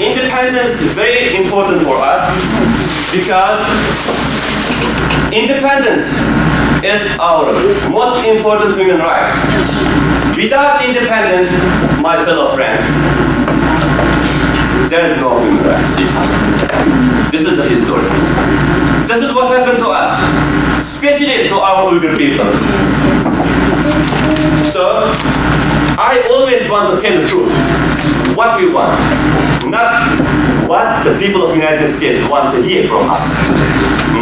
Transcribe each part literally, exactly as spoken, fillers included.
Independence is very important for us because independence is our most important human rights. Without independence, my fellow friends, there is no human rights exist. This is the history. This is what happened to us, especially to our Uyghur people. So, I always want to tell the truth, what we want, not what the people of the United States want to hear from us,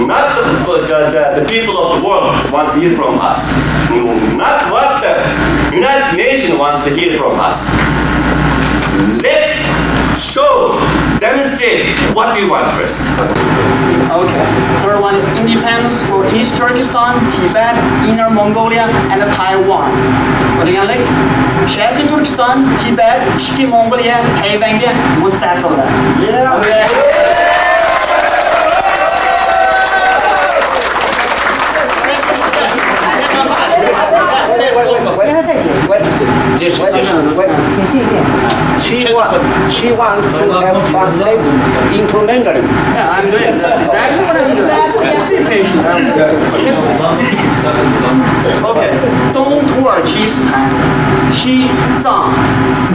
not the, the, the, the people of the world want to hear from us, not what the United Nations wants to hear from us. Let's show, demonstrate what we want first. Okay. Third one is independence for East Turkestan, Tibet, Inner Mongolia, and Taiwan. بۇ دېگەنلىك، شەرقىي تۈركىستان، تىبەت، ئىچكى موڭغۇلىيە، تەيۋەنگە مۇستەقىللىق. She want, she want to have translate into Mandarin. Yeah, I'm doing. That's exactly what I'm doing. Be patient. I'm okay. 东土耳其斯坦、西藏、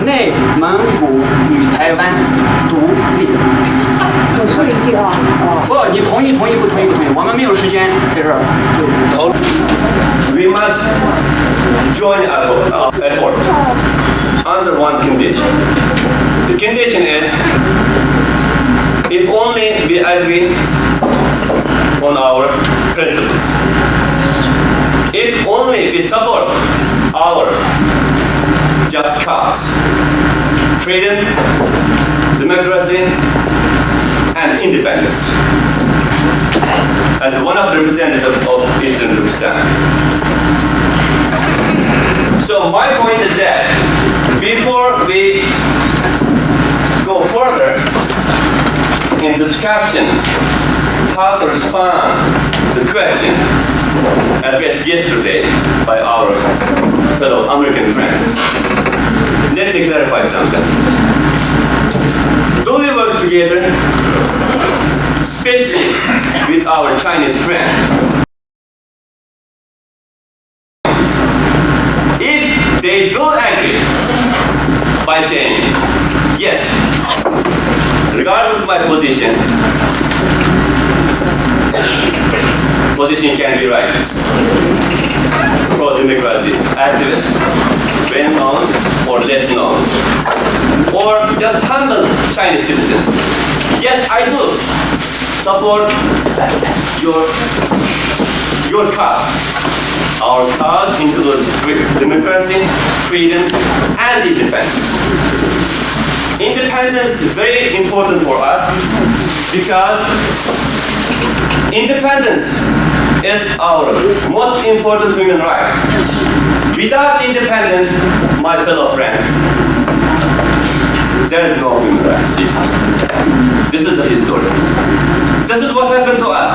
内蒙古与台湾独立。我说一句啊，哦。不，你同意同意不同意不同意？我们没有时间在这儿。We must join our, our effort under one condition. The condition is, if only we agree on our principles, if only we support our just cause, freedom, democracy, and independence, as one of the representatives of Eastern Turkestan. So my point is that before we go further in discussion how to respond to the question addressed yesterday by our fellow American friends, let me clarify something. Do we work together, especially with our Chinese friend? If they do agree by saying, "Yes, regardless of my position, position can be right." Pro-democracy activist, well known or less known, or just humble Chinese citizen. Yes, I do support your, your cause. Our cause includes free, democracy, freedom, and independence. Independence is very important for us because independence is our most important human rights. Without independence, my fellow friends, there is no human rights exist. This is the history. This is what happened to us,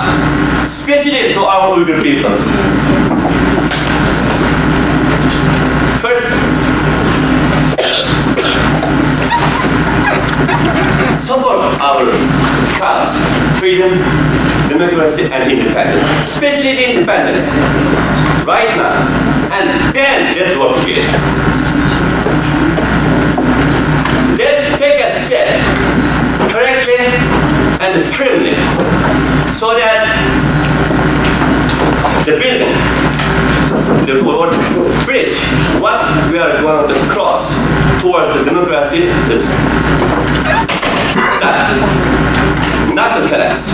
especially to our Uyghur people. First, support our cause, freedom, democracy, and independence, especially the independence, right now. And then let's work together. Let's take a step correctly and firmly so that the building, the road, bridge, what we are going to cross towards the democracy is start, not to collapse.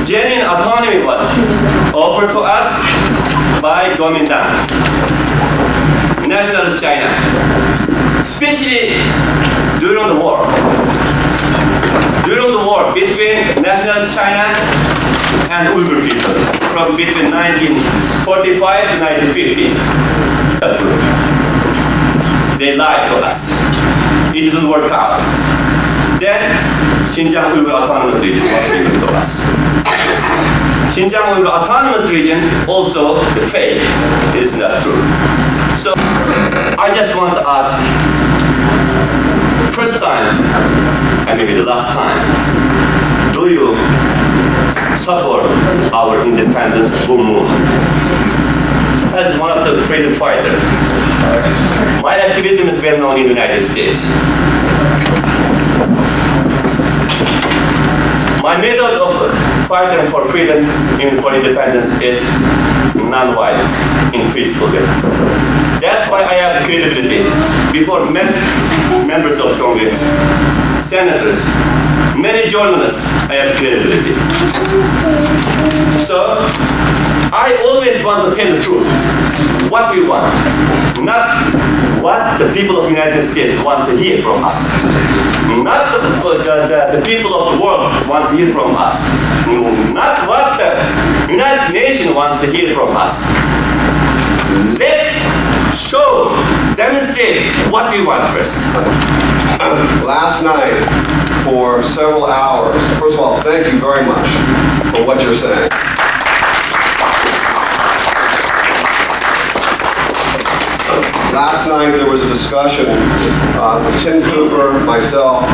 Genuine autonomy was offered to us by Kuomintang, Nationalist China, especially during the war. During the war between Nationalist China and Uyghur people, from between nineteen forty-five to nineteen fifty. They lied to us. It didn't work out. Then Xinjiang Uyghur Autonomous Region was given to us. Xinjiang Uyghur Autonomous Region also failed. It is not true. So I just want to ask, First time, and maybe the last time, do you support our independence movement? As one of the freedom fighters, my activism is well known in the United States. My method of fighting for freedom and for independence is non-violence in peaceful way. That's why I have credibility before mem- members of Congress, senators, many journalists. I have credibility. So I always want to tell the truth, what we want, not what the people of the United States want to hear from us, not the, the, the, the people of the world want to hear from us, not what the United Nations wants to hear from us. Let's show, demonstrate what we want first. Last night, for several hours, first of all, thank you very much for what you're saying. Last night there was a discussion uh, with Tim Cooper, myself,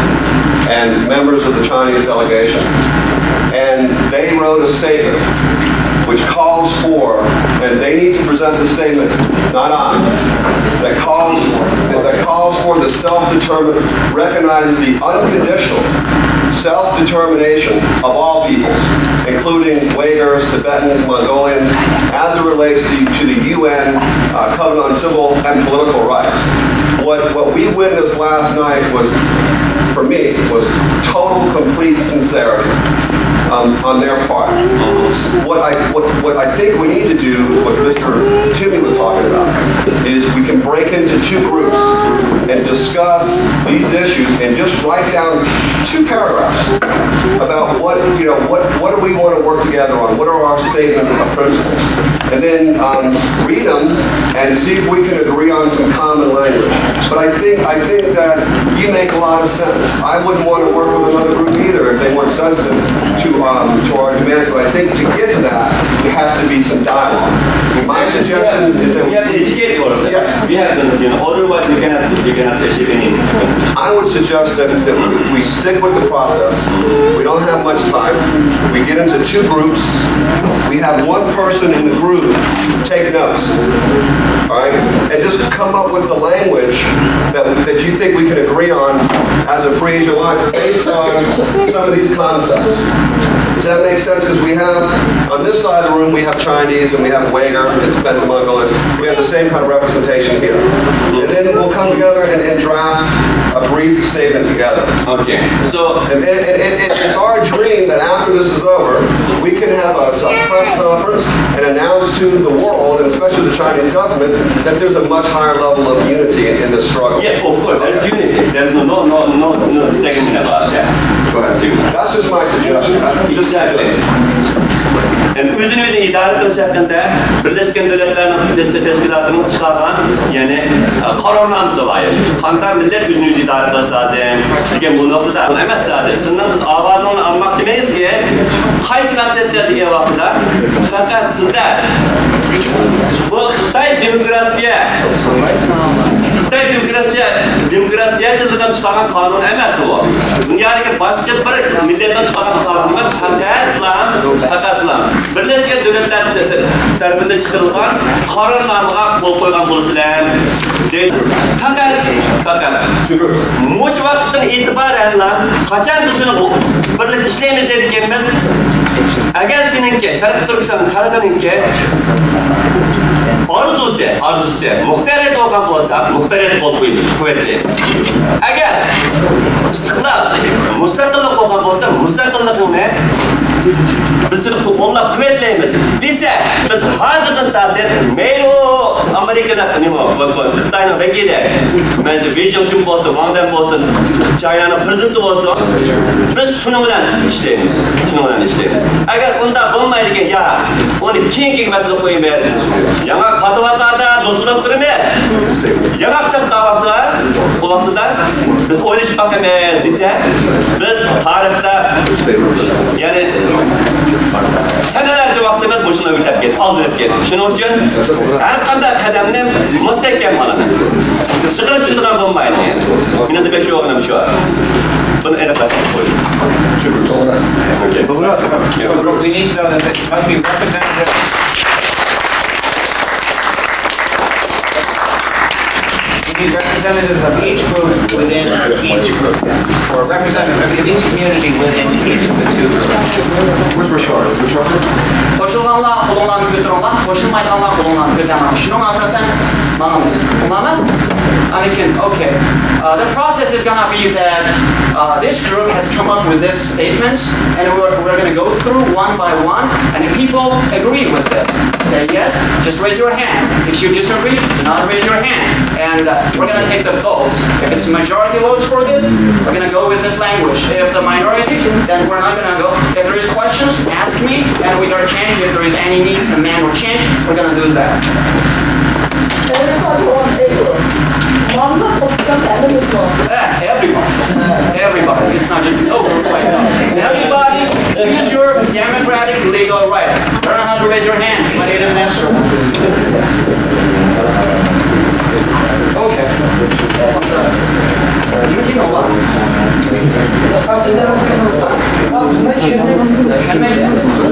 and members of the Chinese delegation. And they wrote a statement which calls for, and they need to present the statement, not I, that calls, that calls for the self-determination, recognizes the unconditional self-determination of all peoples, including Uyghurs, Tibetans, Mongolians, as it relates to, to the U N uh, Covenant on Civil and Political Rights. What, what we witnessed last night was, for me, was total, complete sincerity um, on their part. What I, what, what I think we need to do, what Mister Toomey was talking about, is we can break into two groups and discuss these issues and just write down two paragraphs about what, you know, what, what do we want to work together on? What are our statement of principles? And then um, read them and see if we can agree on some common language. But I think I think that you make a lot of sense. I wouldn't want to work with another group either if they weren't sensitive to um, to our demands. But I think to get to that, there has to be some dialogue. My suggestion is that We have to educate ourselves. Yes. We have to, you know, otherwise we cannot, we cannot achieve anything. I would suggest that, that we stick with the process. We don't have much time. We get into two groups. We have one person in the group take notes. All right? And just come up with the language that, that you think we can agree on as a Free Asian Alliance based on some of these concepts. Does that make sense? Because we have, on this side of the room, we have Chinese and we have Uyghur and Tibetan Mongolians. We have the same kind of representation here. And then we'll come together and, and draft a brief statement together. Okay. So And, and, and it, it's our dream that after this is over, we can have a, a press conference and announce to the world, and especially the Chinese government, that there's a much higher level of unity in, in this struggle. Yes, of course, there is unity. There is no, no, no, no, no disagreement about that. Go ahead. That's just my suggestion. That's just Exactly. ئۆزىنى ئۆزى ئىدارە قىلىش ھەققىدە بىرلەشكەن دۆلەتلەرنىڭ تەشكىلاتىنىڭ چىقارغان، يەنى، قارارنامىسى بار. قانداق مىللەت ئۆزىنى ئۆزى ئىدارە قىلىش لازىم دېگەن بۇ نۇقتىدا ئەمەس زادى. سىزنىڭ بىز ئاۋازىڭلارنى ئالماقچىمىز، قايسى مەقسەتتە دېگەن ۋاقىتتا پەقەت سىزدە بۇ خىتاي دېموكراتىيە، خىتاي دېموكراتىيە، دېموكراتىيەچىلىكىدىن چىقارغان قانۇن ئەمەس ئۇ. دۇنيادىكى باشقا بىر مىللەتتىن چىقارغان قانۇن ئەمەس، پەقەتلا، پەقەتلا بىرلەشكەن دۆلەتلەر تەرىپىدىن چىقىرىلغان قارارنامىغا قول قويغان بولىسىلەر. دەيدۇ. پەقەت، پەقەت مۇشۇ ۋاقىتتىن ئېتىبارەنلا، قاچان بىز شۇنى بىرلىكتە ئىشلەيمىز دەيدىكەنمىز، ئەگەر سېنىڭكى، شەرقىي تۈركىستان خەلقىنىڭكى ئارزۇسى، ئارزۇسى مۇختەرىيەت بولغان بولسا، مۇختەرىيەتكە قول قويىمىز، قۇۋۋەتلەيمىز. ئەگەر ئىستىقلال، مۇستەقىللىق بولغان بولسا، مۇستەقىللىقىڭنى بىز سېنى قوللاپ قۇۋۋەتلەيمىز دېسە، بىز ھازىردىن تارتىپ مەيلى ئۇ ئامېرىكىلىق، نېمە، بۇ، بۇ، خىتاينىڭ ۋەكىلى، مەنچە ۋېي جىڭشۇن بولسۇن، ۋاڭ دەن بولسۇن، چاينانىڭ پىرېزىدېنتى بولسۇن، بىز شۇنىڭ بىلەن ئىشلەيمىز، شۇنىڭ بىلەن ئىشلەيمىز. ئەگەر ئۇنداق بولمايدىكەن، يا ئۇنى كېيىنكى مەسىلىگە قويىمىز. ياڭاق پاتىۋاتقاندا دوستلۇق تۇرىمىز. ياڭاق چاققان ۋاقتىدا، ئۇ ۋاقتىدا بىز ئويلىشىپ باقىمىز دېسە، بىز تارىختا، يەنى سەنىلەرچە ۋاقتىمىز مۇشۇنداق ئۆتۈپ كەتتى، ئالدىنىپ كەتتى. شۇنىڭ ئۈچۈن ھەر قانداق قەدەمنى مۇستەھكەم ئالىمىز. سىقىلىپ چۈشىدىغان بولمايلى. Yine demek ki, o önemli şu an. Bunu en ufak koyun. Çünkü doğru. Okey. Doğru. Yeah. We need to know that it must be representative. We need representatives of each group within each group, or representatives of each community within each of the two groups. Where's Rashard? Is Rashard? قوشۇلغانلار قولۇڭلارنى كۆتۈرۈڭلار، قوشۇلمايدىغانلار قولۇڭلارنى كۆتۈرمەڭ. شۇنىڭغا ئاساسەن ماڭىمىز. ئۇقتۇڭلارمۇ؟ ئاندىن كېيىن، okay. Uh, the process is gonna be that, uh, this group has come up with this statement, and we're, we're gonna go through one by one, and if people agree with this, say yes, just raise your hand. If you disagree, do not raise your hand. And, uh, we're gonna take the vote. If it's majority votes for this, we're gonna go with this language. If the minority, then we're not gonna go. If there is questions, ask me, and we gotta change. If there is any need to amend or change, we're gonna do that. Everybody on paper. Mom, not for the animals, no. Yeah, everyone. Everybody. It's not just, no, right. Everybody, use your democratic legal right. Learn how to raise your hand. My name is Nestor. Okay. You know what?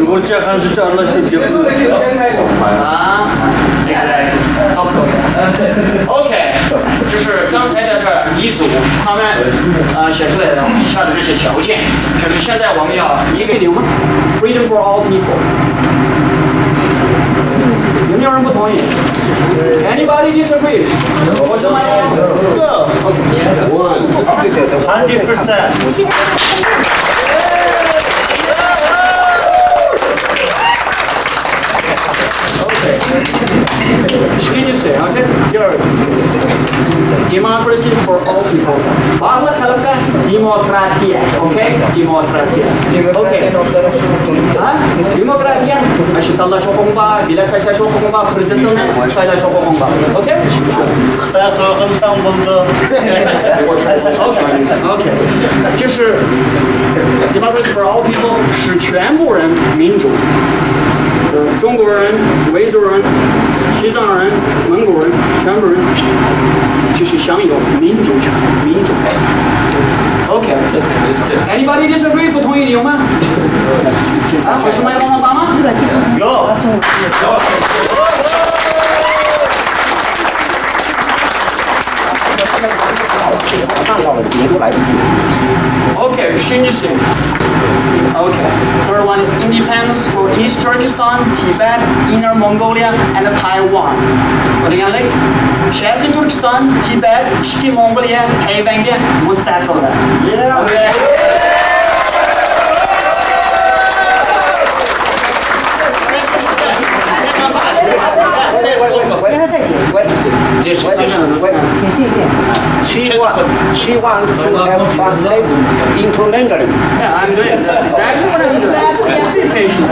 Uyg'urcha, fransuzcha aralashtirib gapirma. Ah, exactly. Okay. 就是刚才在这儿一组他们，呃，写出来的以下的这些条件，就是现在我们要一个零嘛，freedom for all people。有没有人不同意？Anybody disagree? Go. Hundred percent. ئىككىنچىسى، okay? Democracy for all people. بارلىق خەلققە دېموكراتىيە، okay? دېموكراتىيە. Okay. ھە؟ دېموكراتىيە، مانا شۇ تاللاش ھوقۇقۇڭ بار، بېلەت تاشلاش ھوقۇقۇڭ بار، پىرېزىدېنتنى سايلاش ھوقۇقۇڭ بار. Okay? خىتاي توي قىلمىساڭ بولىدۇ. Okay. Okay. 就是 democracy for all people 是全部人民主。中国人、维族人、西藏人、蒙古人，全部人就是享有民主权、民主。Okay. Anybody disagree? 不同意有吗？啊，还是麦当劳妈妈？有。看到了，截都来不及。Okay, üçüncüsü. Okay. Third one is independence for East Turkestan, Tibet, Inner Mongolia and Taiwan. بۇ دېگەنلىك، شەرقىي تۈركىستان، تىبەت، ئىچكى موڭغۇلىيە، تەيۋەنگە مۇستەقىللىق. Yeah. Okay. 让他再解释。解释，解释。解释一遍。She want, she want to have translate into Mandarin. Yeah, I'm doing. That's exactly what I'm doing. Be patient.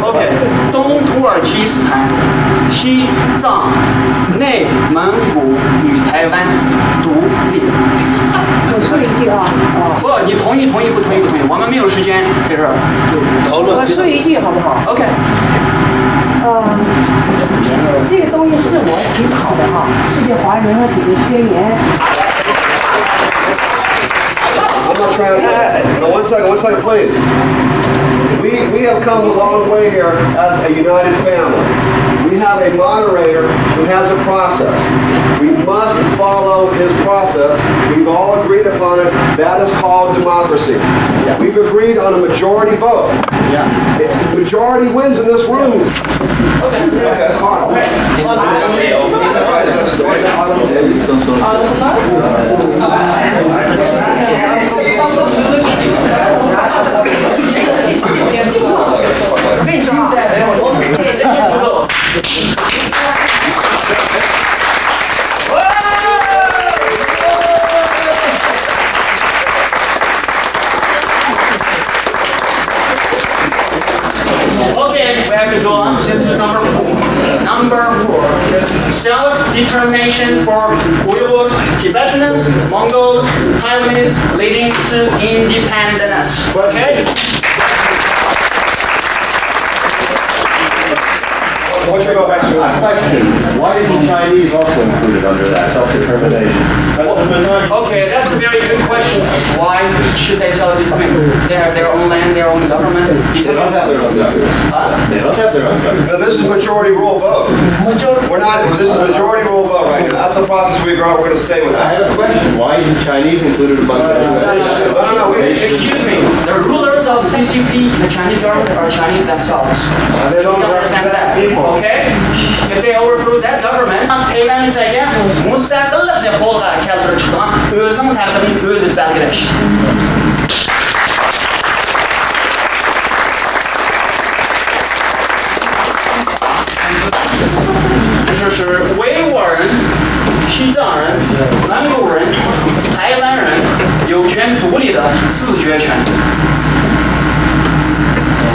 Okay. 东土耳其斯坦、西藏、内蒙古与台湾独立。我说一句啊，啊。不，你同意，同意，不同意，不同意，我们没有时间在这儿讨论。我说一句好不好？OK。呃，这个东西是我起草的哈，世界华人联合体的宣言。I'm not trying to. No, one second, one second, please. We, we have come a long way here as a united family. We have a moderator who has a process. We must follow his process. We've all agreed upon it. That is called democracy. We've agreed on a majority vote. It's majority wins in this room. Okay, that's fine. Okay, we have to go on. This is number four. Number four. Self-determination for Uyghurs, Tibetans, Mongols, Taiwanese leading to independence. Okay? What about, a question, why isn't Chinese also included under that self-determination? But the minority. Okay, that's a very good question. Why should they self-determine? They have their own land, their own government. They don't have their own government. Huh? They don't have their own government. No, this is majority rule vote. We're not, this is majority rule vote right now. That's the process we go, we're gonna stay with that. I have a question. Why isn't Chinese included among the? No, no, no, wait. Excuse me. The rulers of C C P, the Chinese government, are Chinese themselves. They don't understand that. Okay? If they overthrew that government, تەيۋەنلىكلەرگە مۇستەقىللىقنى قولغا كەلتۈرۈپ چىقىدىغان، ئۆزىنىڭ تەقدىرىنى ئۆزى بەلگىلەش. Sure, sure. 维吾尔人、西藏人、蒙古人、台湾人有权独立的自决权。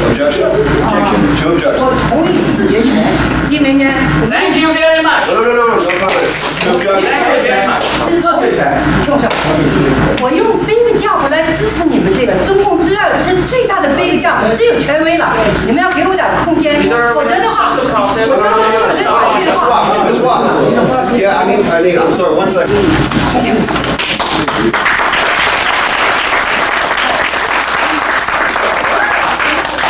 Objection? Objection. Two objections. 我同意自决权，因为呢， Thank you very much. No, no, no, no, no comment. Two objections. Thank you very much. 是说对权，听我讲。我用兵役叫回来支持你们这个中共之二，是最大的兵役叫，只有权威了。你们要给我点空间，否则的话，我要 Miss Wong, Miss Wong. Yeah, I mean, I mean, I'm sorry, one second.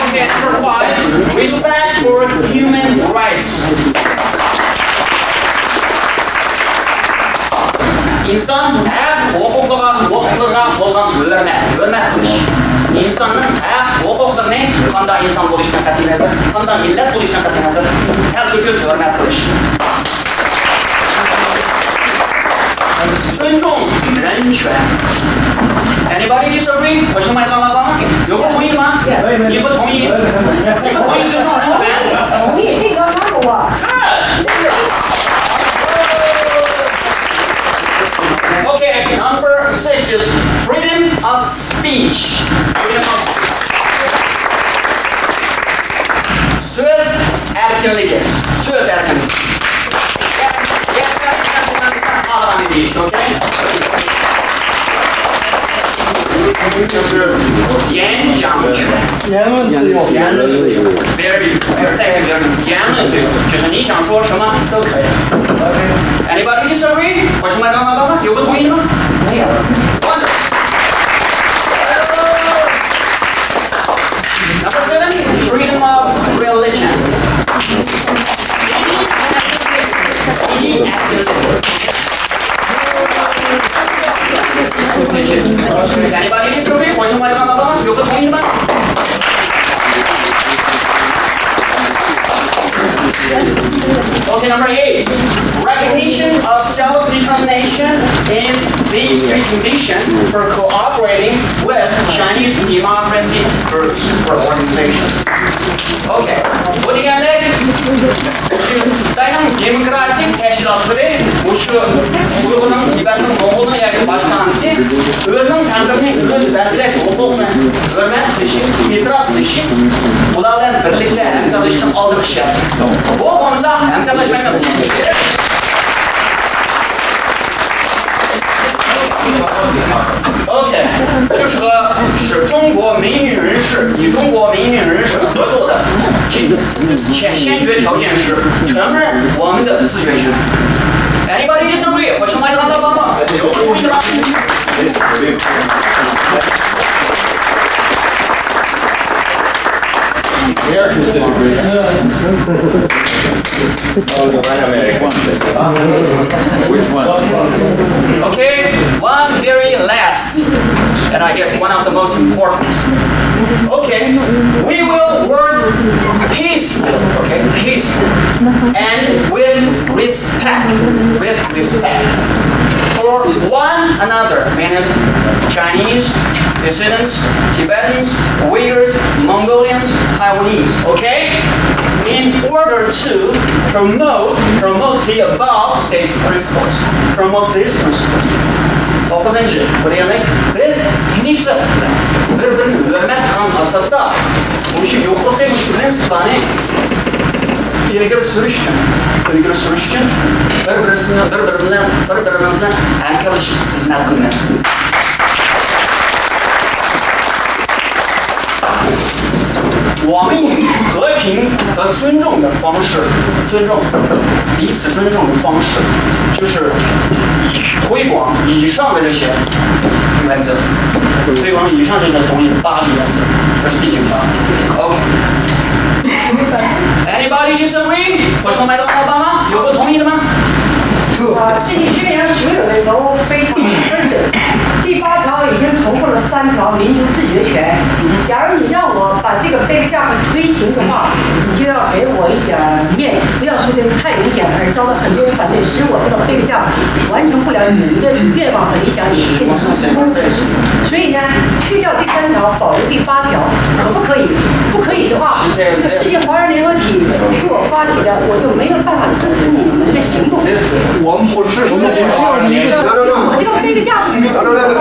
Okay, number five, respect for human rights. ئىنسان ھەق ھوقۇقىغا، ھوقۇقلىرىغا بولغان ھۆرمەت، ھۆرمەت قىلىش. ئىنساننىڭ ھەق ھوقۇقلىرىنى قانداق ئىنسان بولۇشتىن قەتئىينەزەر، قانداق مىللەت بولۇشتىن قەتئىينەزەر، تەلتۆكۈس ھۆرمەت قىلىش. 尊重人权。Anybody disagree？ قوشۇلمايدىغانلار بارمۇ؟ 有不同意吗？ 你不同意？ 你同意尊重人权？ 同意，这个刚刚我。 Good. Okay, number six is freedom of speech. Freedom of speech. سۆز ئەركىنلىكى. سۆز ئەركىنلىكى. Okay? 言论自由。言论自由。Very, very, thank you very much. 言论自由，就是你想说什么都可以。Anybody disagree？ 为什么刚刚刚刚有不同意的吗？没有。 Number seven, freedom of religion. Anybody disagree? 为什么刚刚刚刚有不同意的吗？ Okay, number eight, recognition of self-determination is the precondition for cooperating with Chinese democracy groups or organizations. Okay, bu deganda Xitoyning demokratik tashkilotlari, bu shu Uyg'urning, Tibetning, Mo'ng'ulning yoki boshqa o'zining taqdirini o'zi belgilash huquqini hurmat qilishi, e'tirof qilishi, ular bilan birlikda hamkorlashishni oldirib chiqyapti. Bu bo'lmasa, hamkorlashmaymiz. OK，就是说，是中国民运人士与中国民运人士合作的先先决条件是承认我们的自决权。Anybody disagree？ Qo'shilmaydiganlar bormi? Americans disagree. Oh, the right Americans. Which one? Okay, one very last, and I guess one of the most important. Okay, we will work peaceful, okay, peaceful, and with respect, with respect for one another, means Chinese, dissidents, Tibetans, Uyghurs, Mongolians, Taiwanese, okay? In order to promote, promote the above stated principles, promote these principles. To'qqizinchi, bu degani biz tinchlik bilan, bir-birini hurmat qilgan asosda, o'sha yuqorqi prinsiplarni ilgari surish uchun, ilgari surish uchun bir-birimiz bilan, bir-biri bilan, bir-birimiz bilan hamkorlashib xizmat qilmoqda. 我们与和平和尊重的方式，尊重，彼此尊重的方式，就是推广以上的这些原则，推广以上这个东西八个原则，这是第九条。OK。Anybody disagree？我说麦当劳吧吗？有不同意的吗？啊，这些宣言所有的都非常的完整。第八条已经重复了三条民族自决权。假如你让我把这个 big job 推行的话，你就要给我一点儿面子，不要说的太明显，而遭到很多人反对，使我这个 big job 完成不了你的愿望和理想，也变成了不公平。所以呢，去掉第三条，保留第八条，可不可以？不可以的话，这个世界华人联合体是我发起的，我就没有办法支持你们的行动。我们不是什么这个。我这个 big job 支持你们。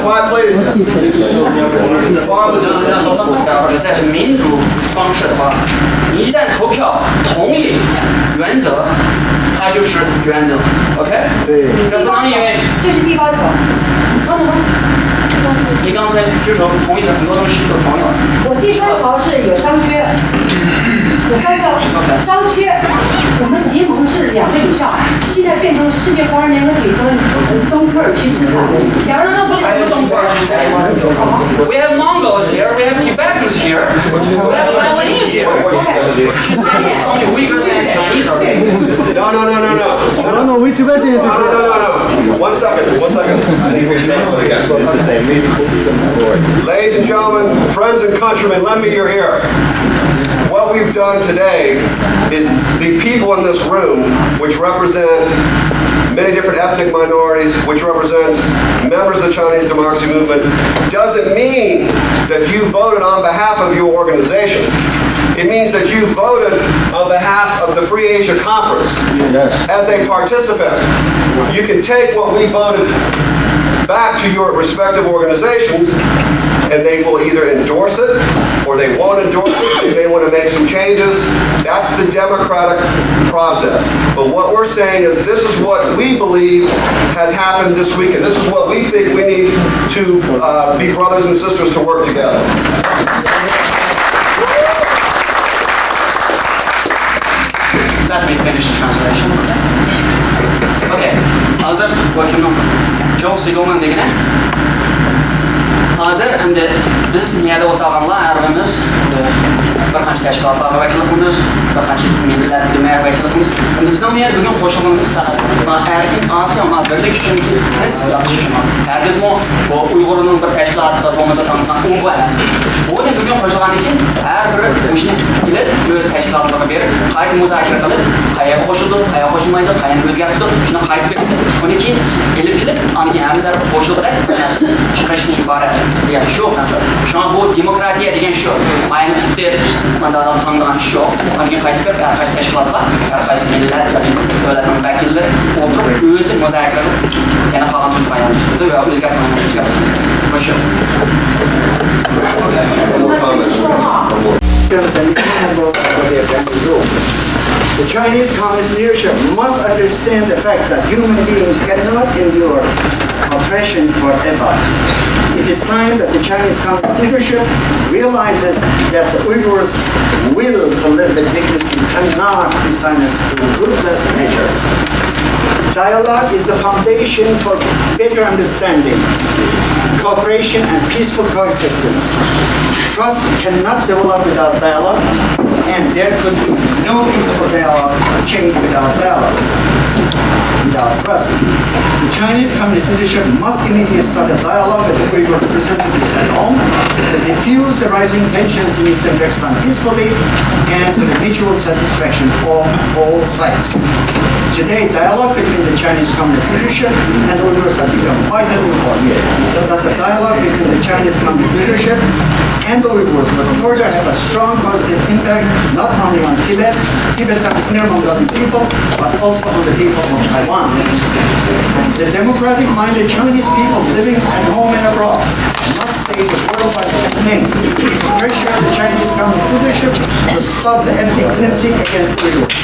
Quiet, please. 这是民主方式的话，你一旦投票同意原则，它就是原则，OK？对。这不能因为这是第八条。你刚才举手同意的很多东西都同意了。我第三条是有商缺，有商缺，商缺，我们结盟是两个以上，现在变成世界华人联合体跟东土耳其斯坦。假如说不是东土耳其斯坦，We have Mongols here, we have Tibetans here, we have Taiwanese here. She's saying it's only Uyghurs and Chinese are there. No, no, no, no, no. No, no, we Tibetans. No, no, no, no, no. One second, one second. Ladies and gentlemen, friends and countrymen, lend me your ear. What we've done today is the people in this room, which represent many different ethnic minorities, which represents members of the Chinese democracy movement, doesn't mean that you voted on behalf of your organization. It means that you voted on behalf of the Free Asia Conference as a participant. You can take what we voted back to your respective organizations, and they will either endorse it or they won't endorse it. They may want to make some changes. That's the democratic process. But what we're saying is this is what we believe has happened this week, and this is what we think we need to uh, be brothers and sisters to work together. Let me finish the translation. Okay. Hozir bu kimning Joe Sigoman degani. Hozir endi biz bu yerda o'tirganlar har birimiz bir qancha tashkilotlarga vakillik qilamiz, bir qancha millatlarga vakillik qilamiz. Endi bizning bu yerda bugun qo'shilganimiz faqat erkin Osiyo birlik uchun, tinch yotish uchun. Hargizmi bu Uyg'urning bir tashkiloti bo'lmasa, bu emas. Bu bugun qo'shilgandan keyin har biri o'shni kelib o'z tashkilotlariga berib, qayta muzokara qilib, qayerga qo'shildi, qayerga qo'shilmaydi, qayerni o'zgartirdi, shuni qaytib berdi. Uni keyin elib kelib, uni keyin hamma taraf qo'shildi, chiqishdan iborat degan shu. Shunga bu demokratiya degan shu. Mayni tutdi, mana tanglagan shu. Uni keyin qaytib berib, har qaysi tashkilotlar, har qaysi millat, davlatning vakillari o'tirib, o'zi muzokara qilib, yana qolgan tuzda bayonnoma tuzdi va o'zgartirgan o'zgartirdi. Bu shu. The Chinese Communist leadership must understand the fact that human beings cannot endure oppression forever. It is time that the Chinese Communist leadership realizes that the Uyghurs' will to live with dignity cannot be silenced through ruthless measures. Dialogue is the foundation for better understanding, cooperation, and peaceful coexistence. Trust cannot develop without dialogue, and there could be no peaceful dialogue, change without dialogue, without trust. The Chinese Communist leadership must immediately start a dialogue with the Uyghur representatives at home to diffuse the rising tensions in Eastern Turkestan peacefully and to the mutual satisfaction of all sides. Today, dialogue between the Chinese Communist leadership and Uyghurs have become vitally important. Thus, a dialogue between the Chinese Communist leadership and the Uyghurs will further have a strong positive impact not only on Tibet, Tibetan Inner Mongolian people, but also on the people of Taiwan. The democratic-minded Chinese people living at home and abroad must stage a worldwide campaign to pressure the Chinese Communist leadership to stop the ethnic cleansing against the Uyghurs.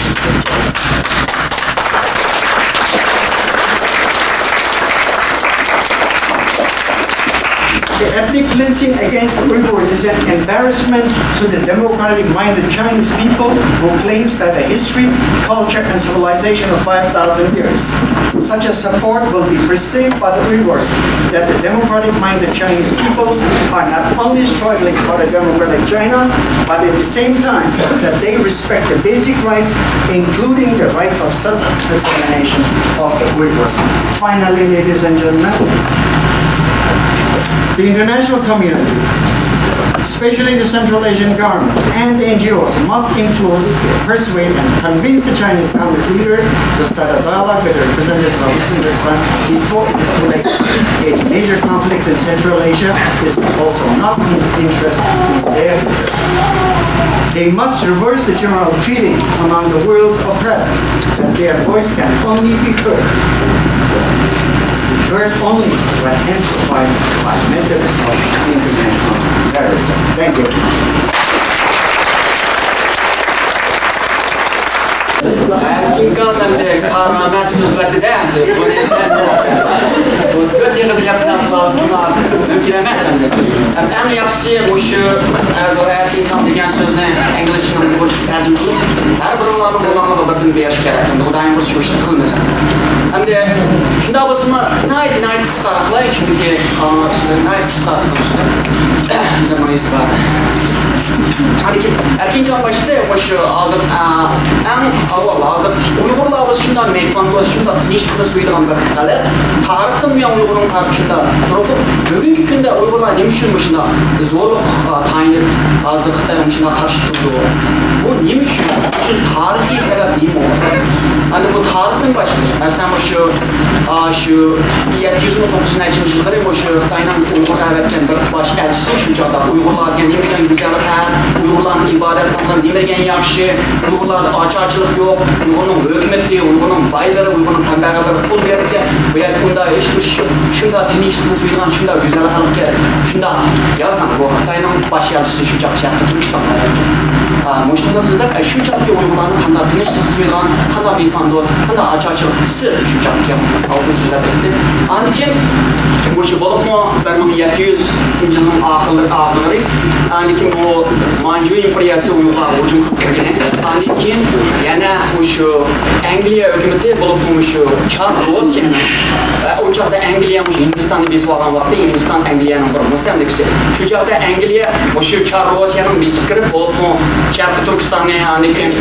Ethnic cleansing against the Uyghurs is an embarrassment to the democratic-minded Chinese people who claims that the history, culture, and civilization of five thousand years. Such a support will be perceived by the Uyghurs that the democratic-minded Chinese peoples are not only struggling for a democratic China, but at the same time that they respect the basic rights, including the rights of self-determination of the Uyghurs. Finally, ladies and gentlemen, the international community, especially the Central Asian governments and the N G Os, must influence, persuade, and convince the Chinese Communist leaders to start a dialogue with the representatives of Eastern Turkestan before it is too late. A major conflict in Central Asia is also not in interest, in their interest. They must reverse the general feeling among the world's oppressed that their voice can only be heard, heard only when amplified by methods of international terrorism. Thank you. كىڭكام ئەمدى كارامەت سۆزلەتتى-دە، ئەمدى بۇنى بۇ تۆت ئېغىز گەپنى قىلالىسىڭلار مۇمكىن ئەمەس ئەمدى. ئەمدى ئەڭ ياخشىسى مۇشۇ، ھازىر كىڭكام دېگەن سۆزنى ئىنگلىزچىدىن ئۇيغۇرچىغا تەرجىمە قىلىپ، ھەر بىرىڭلارنىڭ قولىڭلارغا بىردىن بېرىش كېرەك. ئەمدى خۇدايىم بۇيرۇسا شۇ ئىشنى قىلىمىز. ئەمدى شۇنداق بولسىمۇ، ناھايىتى، ناھايىتى قىسقا قىلاي، چۈنكى، ئا، ناھايىتى قىسقا قىلىمىز. ئەركىنكام باشلىدى، مۇشۇ ھازىر، ئا، ئەڭ ئاۋۋال ھازىر ئۇيغۇرلار بولسا شۇنداق مېھماندوست، شۇنداق تىنچلىقنى سۆيىدىغان بىر خەلق. تارىختىن بۇيان ئۇيغۇرنىڭ تارىخى شۇنداق تۇرۇپ، بۈگۈنكى كۈندە ئۇيغۇرلار نېمە ئۈچۈن مۇشۇنداق زورلۇققا تايىنىپ، ھازىر خىتايغا مۇشۇنداق قارشى تۇرىدۇ؟ بۇ نېمە ئۈچۈن؟ شۇ تارىخىي سەۋەب نېمە؟ ئەنە بۇ تارىختىن باشلىنىش. مەسىلەن، مۇشۇ، ئا، شۇ يەتتە يۈز مىڭ توققۇز يۈز نەچچىنچى يىللىرى مۇشۇ خىتاينىڭ ئۇيغۇرغا ئەۋەتكەن بىر باش ئەلچىسى شۇ چاغدا ئۇيغۇرلار دېگەن نېمە دېگەن گۈزەل خەلق، ئۇيغۇرلارنىڭ ئىبادەتخانىلىرى نېمە دېگەن ياخشى، ئۇيغۇرلاردا ئاچارچىلىق يوق، ئۇيغۇرنىڭ ھۆكۈمىتى، ئۇيغۇرنىڭ بايلىرى، ئۇيغۇرنىڭ كەمبەغەللىرى پۇل بېرىدىكەن، بۇ يەردە ئۇنداق ھېچ بىر ئىش يوق، شۇنداق تىنچلىقنى سۆيىدىغان شۇنداق گۈزەل خەلق كېرەك. شۇنداق يازغان بۇ خىتاينىڭ باش ئەلچىسى شۇ چاغدا شەرقىي تۈركىستانغا. ئا، مۇشۇنداق سۆزلەپ، ئە، شۇ چاغدىكى ئۇيغۇرلارنىڭ قانداق تىنچلىق سۆيىدىغان، قانداق مېھماندوست، قانداق ئاچارچىلىق سىز شۇ چاغدىكى ئالدىن سۆزلەپ ئۆتتى. ئاندىن كېيىن مۇشۇ بولۇپمۇ بىر مىڭ يەتتە يۈزىنچى يىلنىڭ ئاخىرلىرى، ئاخىرلىرى، ئاندىن كېيىن بۇ مانجۇ ئىمپېرىيەسى ئۇيغۇرلارغا ھۇجۇم قىلىپ كىرگىنى، ئاندىن كېيىن يەنە مۇشۇ ئەنگلىيە ھۆكۈمىتى بولۇپمۇ مۇشۇ چار روسىيەنىڭ، ئە، ئۇ چاغدا ئەنگلىيە مۇشۇ ھىندىستاننى بېسىپ ئالغان ۋاقتى، ھىندىستان ئەنگلىيەنىڭ بىر مۇستەملىكىسى. شۇ چاغدا ئەنگلىيە مۇشۇ چار روسىيەنىڭ بېسىپ كىرىپ، بولۇپمۇ شەرقىي تۈركىستاننى، ئاندىن كېيىن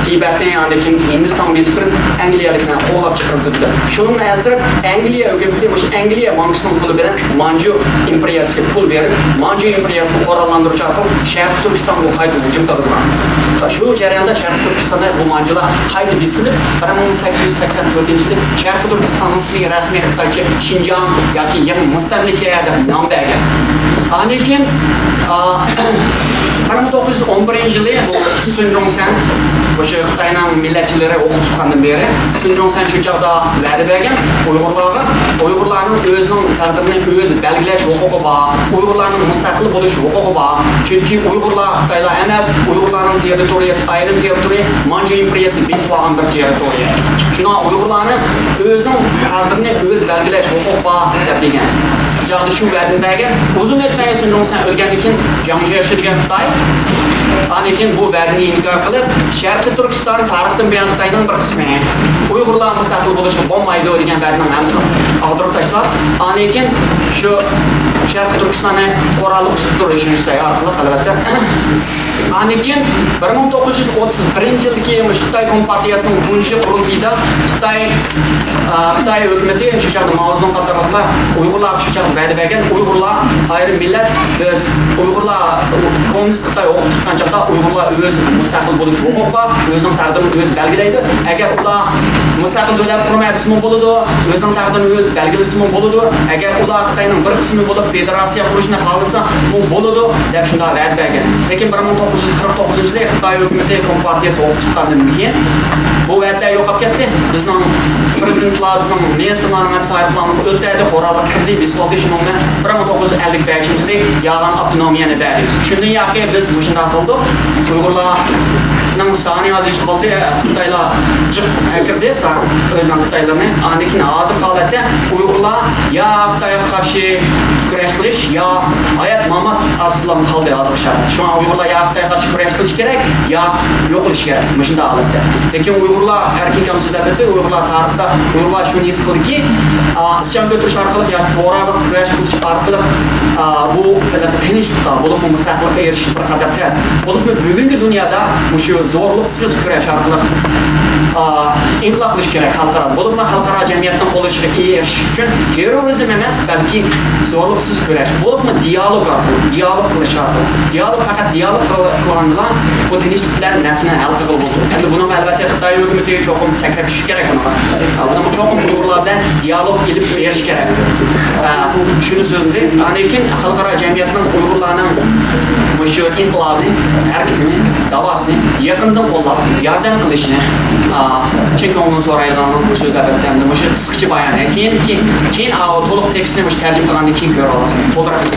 تىبەتنى، ئاندىن كېيىن ھىندىستانغا بېسىپ كىرىپ، ئەنگلىيەلىكلەرنى قوغلاپ چىقىرىپ كېتىدۇ. شۇنىڭدىن ھەزىرەپ ئەنگلىيە ھۆكۈمىتى مۇشۇ ئەنگلىيە بانكىسىنىڭ پۇلى بىلەن مانجۇ ئىمپېرىيەسىگە پۇل بېرىپ، مانجۇ ئىمپېرىيەسىنى قوراللاندۇرۇش ئارقىلىق شەرقىي تۈركىستانغا قايتا ھۇجۇم قىلغان. شۇ جەرياندا شەرقىي تۈركىستاندا بۇ مانجۇلار قايتا بېسىلىپ، بىر مىڭ سەككىز يۈز سەكسەن تۆتىنچى يىلى شەرقىي تۈركىستاننىڭ ئىسمىگە رەسمىي خىتايچە شىنجاڭ ياكى يېڭى مۇستەملىكە دەپ نام بەرگەن. ئاندىن كېيىن، ئا، بىر مىڭ توققۇز يۈز ئون بىرىنچى يىلى بۇ سۈن جۇڭسەن، مۇشۇ خىتاينىڭ مىللەتچىلىرى ئوقۇپ تۇتقاندىن بېرى، سۈن جۇڭسەن شۇ چاغدا ۋەدە بەرگەن ئۇيغۇرلارغا، ئۇيغۇرلارنىڭ ئۆزىنىڭ تەقدىرىنى ئۆزى بەلگىلەش ھوقۇقى بار، ئۇيغۇرلارنىڭ مۇستەقىل بولۇش ھوقۇقى بار. چۈنكى ئۇيغۇرلار خىتايلار ئەمەس، ئۇيغۇرلارنىڭ تېررىتورىيەسى، ئايرىم تېررىتورىيە، مانجۇ ئىمپېرىيەسى بېسىپ ئالغان بىر تېررىتورىيە. شۇڭا ئۇيغۇرلارنى ئۆزىنىڭ تەقدىرىنى ئۆزى بەلگىلەش ھوقۇقى بار دەپ دېگەن. شۇ چاغدا شۇ ۋەدىنى بەرگەن. ئۇزۇن ئۆتمەي سۈن جۇڭسەن ئۆلگەندىن كېيىن جياڭ جيېشى دېگەن خىتاي ئاندىن كېيىن بۇ ۋەدىنى ئىنكار قىلىپ، شەرقىي تۈركىستان تارىختىن بۇيان خىتاينىڭ بىر قىسمى، ئۇيغۇرلار مۇستەقىل بولۇشقا بولمايدۇ دېگەن ۋەدىنىڭ ھەممىسىنى ئاغدۇرۇپ تاشلاپ، ئاندىن كېيىن شۇ شەرقىي تۈركىستاننى قوراللىق ئۇسۇلدا رېشىمىزدە ئارقىلىق، ئەلۋەتتە. ئاندىن كېيىن بىر مىڭ توققۇز يۈز ئوتتۇز بىرىنچى يىلدىكى مۇشۇ خىتاي كومپارتىيەسىنىڭ تۇنجى قۇرۇلتىيىدا خىتاي، ئا، خىتاي ھۆكۈمىتى شۇ چاغدا ماۋزېدۇڭ قاتارلىقلار ئۇيغۇرلارغا شۇ چاغدا ۋەدە بەرگەن، ئۇيغۇرلار ئايرىم مىللەت، بىز ئۇيغۇرلار كوممۇنىست خىتاي ئوقۇپ تۇتقان چاغدا ئۇيغۇرلار ئۆز مۇستەقىل بولۇش ھوقۇقى بار، ئۆزىنىڭ تەقدىرىنى ئۆزى بەلگىلەيدۇ. ئەگەر ئۇلار مۇستەقىل دۆلەت قۇرما دېسىمۇ بولىدۇ، ئۆزىنىڭ تەقدىرىنى ئۆزى بەلگىلىسىمۇ بولىدۇ. ئەگەر ئۇلار خىتاينىڭ بىر قىسمى بولۇپ، فېدېراتسىيە قۇرۇشنى خالىسا، بۇ بولىدۇ، دەپ شۇنداق ۋەدە بەرگەن. لېكىن بىر مىڭ توققۇز يۈز قىرىق توققۇزىنچى يىلى خىتاي ھۆكۈمىتى كومپارتىيەسى ئوقۇپ چىققاندىن كېيىن، بۇ ۋەدىلەر يوقاپ كەتتى. بىزنىڭ پىرېزىدېنتلار، بىزنىڭ مىنىستىرلارنىڭ ھەممىسى ئايروپىلانغا ئۆتتەردى، قوراللىق كىردى، بېسىۋالدى. شۇنىڭ بىلەن بىر مىڭ توققۇز يۈز ئەللىك بەشىنچى يىلى يالغان ئاپتونومىيەنى بەردى. شۇندىن ياقى بىز مۇشۇنداق قىلدۇق. ئۇيغۇرلارنىڭ سانى ئازىيىشقا بولدى. خىتايلار جىق ئەكىردى سا-، ئۆزىنىڭ خىتايلىرىنى. ئاندىن كېيىن ھازىرقى ھالەتتە ئۇيغۇرلار يا خىتايغا قارشى كۈرەش قىلىش يا ھايات-مامات ئارىسىدا قالدى ھازىرغىچە. شۇڭا ئۇيغۇرلار يا خىتايغا قارشى كۈرەش قىلىش كېرەك، يا يوقىلىش كېرەك مۇشۇنداق ھالەتتە. لېكىن ئۇيغۇرلار ئەركىن ئاكام سۆزلەپ ئۆتتى، ئۇيغۇرلار تارىختا ئۇيغۇرلار شۇنى ھېس قىلدىكى، ئا، ئىسيان كۆتۈرۈش ئارقىلىق ياكى دورا بىلەن كۈرەش قىلىش ئارقىلىق، ئا، بۇ تىنچلىققا، بولۇپمۇ مۇستەقىللىققا ئېرىشىش بىر قەدەر تەس. بولۇپمۇ بۈگۈنكى دۇنيادا مۇشۇ زورلۇقسىز كۈرەش ئارقىلىق، ئا، ئىنقىلاب قىلىش كېرەك خەلقئارا. بولۇپمۇ خەلقئارا جەمئىيەتنىڭ قوللىشىغا ئېرىشىش ئۈچۈن تېررورىزم ئەمەس، بەلكى زورلۇقسىز كۈرەش، بولۇپمۇ دىيالوگ ئارقىلىق، دىيالوگ قىلىش ئارقىلىق. دىيالوگ، پەقەت دىيالوگ قىل-، قىلغاندىلا بۇ تىنچلىق بىلەن مەسىلىنى ھەل قىلغىلى بولىدۇ. ئەمدى بۇنىڭغا ئەلۋەتتە خىتاي ھۆكۈمىتى چوقۇم سەكرەپ چۈشۈشى كېرەك بۇنىڭغا. بۇنىڭغا چوقۇم ئۇيغۇرلار بىلەن دىيالوگ ئېلىپ بېرىش كېرەك. ئە، شۇنى سۆزلىدى. ئاندىن كېيىن خەلقئارا جەمئىيەتنىڭ ئۇيغۇرلارنىڭ مۇشۇ ئىنقىلابىنى، ھەرىكىتىنى، داۋاسىنى يېقىندىن قوللاپ، ياردەم قىلىشىنى، ئا، چىن كۆڭلىدىن سورايدىغانلىقىنى سۆزلەپ ئۆتتى. ئەمدى مۇشۇ قىسقىچە بايان. كېيىن، كېيىن، كېيىن، ئا، تولۇق تېكىستنى مۇشۇ تەرجىمە قىلغاندىن كېيىن كۆرۈۋالىسىز. تولۇق رەھمەت.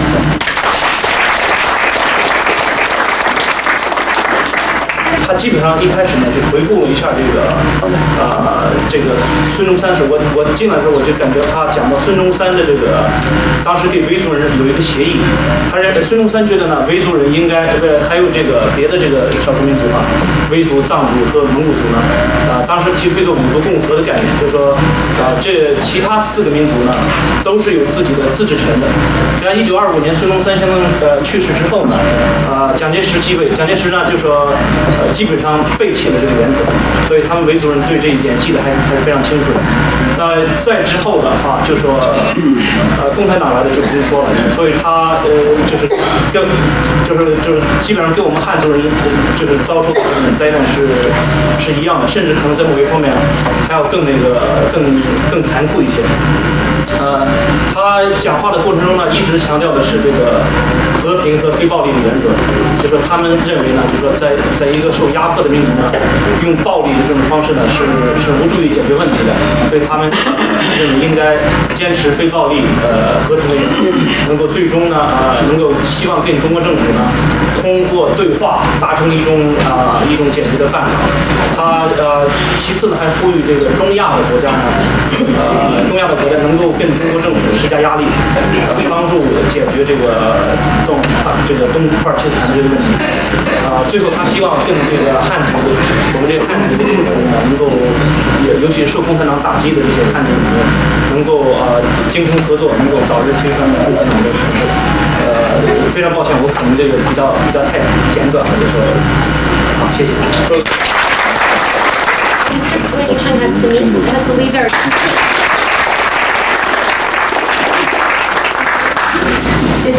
他基本上一开始呢就回顾了一下这个呃这个孙中山时，我我进来的时候我就感觉他讲到孙中山的这个当时给维族人有一个协议，他认为孙中山觉得呢维族人应该呃还有这个别的这个少数民族啊，维族、藏族和蒙古族呢，呃当时提出一个五族共和的概念，就是说呃这其他四个民族呢都是有自己的自治权的。像一九二五年孙中山先生呃去世之后呢，呃蒋介石继位，蒋介石呢就说呃基本上背弃了这个原则，所以他们维族人对这一点记得还还是非常清楚的。那再之后的话，就说呃共产党来的就不用说了，所以他呃就是跟就是就是基本上跟我们汉族人就是遭受的这种灾难是是一样的，甚至可能在某一方面还要更那个更更残酷一些。呃，他讲话的过程中呢，一直强调的是这个和平和非暴力的原则，就说他们认为呢，就说在在一个受压迫的民族呢，用暴力的这种方式呢是是无助于解决问题的，所以他们认为应该坚持非暴力，呃，和平的原则，能够最终呢，呃，能够希望跟中国政府呢通过对话达成一种啊、一种解决的办法。他呃，其次呢还呼吁这个中亚的国家呢，呃，中亚的国家能够跟中国政府施加压力，呃，帮助解决这个东这个东土耳其斯坦的这个问题。啊、最后他希望跟这个汉族，我们这个汉族的这个人呢，能够，尤其是受共产党打击的这些汉族人，能够呃精通合作，能够早日推翻共产党的统治。呃，非常抱歉，我可能这个比较比较太简短了，就说，好，谢谢。 Mister Chen has to meet, has to leave very. 谢谢。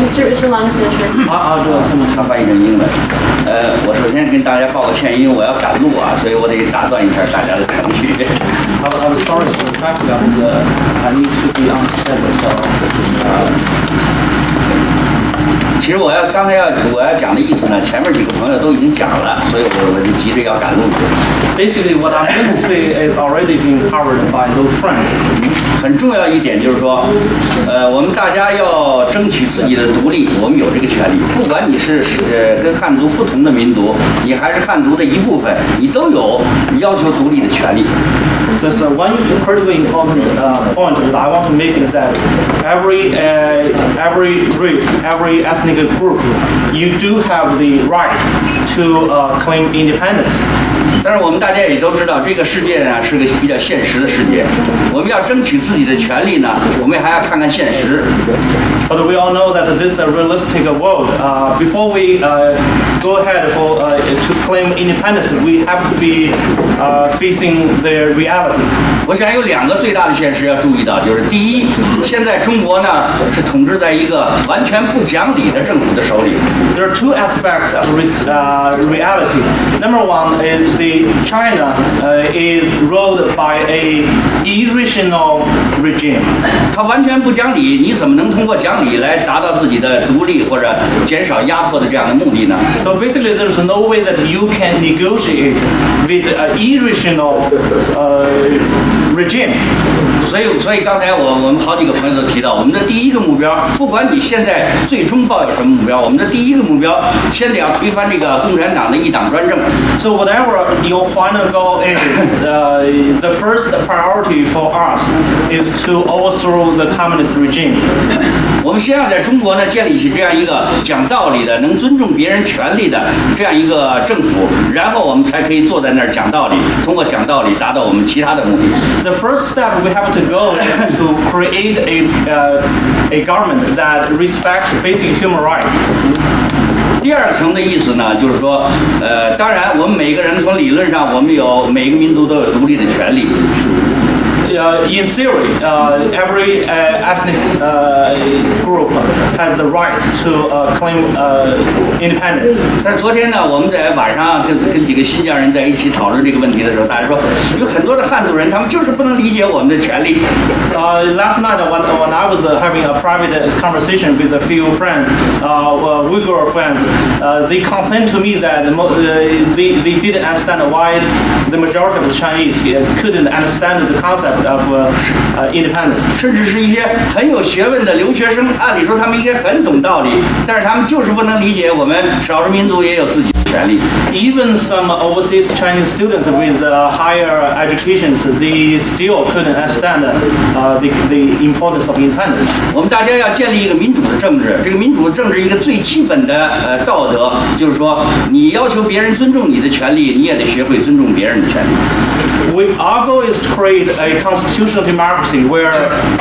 Mister Richard Long is going to translate. 啊啊，对，我是他翻译成英文。呃，我首先跟大家抱个歉，因为我要赶路啊，所以我得打断一下大家的程序。 I'm I'm sorry for the traffic. I was uh, I need to be on schedule. So uh, 其实我要刚才要我要讲的意思呢，前面几个朋友都已经讲了，所以我我就急着要赶路去。 basically, what I'm going to say is already being covered by those friends. 很重要一点就是说，呃，我们大家要争取自己的独立，我们有这个权利。不管你是呃跟汉族不同的民族，你还是汉族的一部分，你都有要求独立的权利。 There's uh, one critically important uh, point that I want to make is that every uh, every race, every ethnic group, you do have the right to uh, claim independence. 但是我们大家也都知道，这个世界呢是个比较现实的世界。我们要争取自己的权利呢，我们还要看看现实。 But we all know that this is a realistic world. Uh, before we uh, go ahead for uh, to claim independence, we have to be uh, facing the reality. 我想有两个最大的现实要注意到，就是第一，现在中国呢是统治在一个完全不讲理的政府的手里。 There are two aspects of res- uh, reality. Number one is the China uh, is ruled by a irrational regime. 他完全不讲理，你怎么能通过讲理来达到自己的独立或者减少压迫的这样的目的呢？ So basically, there's no way that you can negotiate with an irrational uh, regime. 所以，所以刚才我我们好几个朋友都提到，我们的第一个目标，不管你现在最终抱有什么目标，我们的第一个目标，先得要推翻这个共共产党的一党专政。 So whatever your final goal is, uh, the first priority for us is to overthrow the communist regime. 我们先要在中国呢建立起这样一个讲道理的、能尊重别人权利的这样一个政府，然后我们才可以坐在那儿讲道理，通过讲道理达到我们其他的目的。 The first step we have to go is to create a, uh, a government that respects basic human rights. 第二层的意思呢，就是说，呃，当然我们每个人从理论上，我们有每个民族都有独立的权利。 Uh, in theory, uh, every uh, ethnic uh, group has the right to uh, claim uh, independence. 但是昨天呢，我们在晚上跟跟几个新疆人在一起讨论这个问题的时候，大家说有很多的汉族人，他们就是不能理解我们的权利。 Uh, last night, when, when I was uh, having a private uh, conversation with a few friends, uh, uh, Uyghur friends, uh, they complained to me that the, mo- uh, they, they didn't understand why the majority of the Chinese uh, couldn't understand the concept of uh, uh, independence. 甚至是一些很有学问的留学生，按理说他们应该很懂道理，但是他们就是不能理解我们少数民族也有自己的权利。 Even some overseas Chinese students with uh, higher educations, they still couldn't understand uh, the, the importance of independence. 我们大家要建立一个民主的政治，这个民主政治一个最基本的呃道德，就是说你要求别人尊重你的权利，你也得学会尊重别人的权利。 We, our goal is to create a constitutional democracy where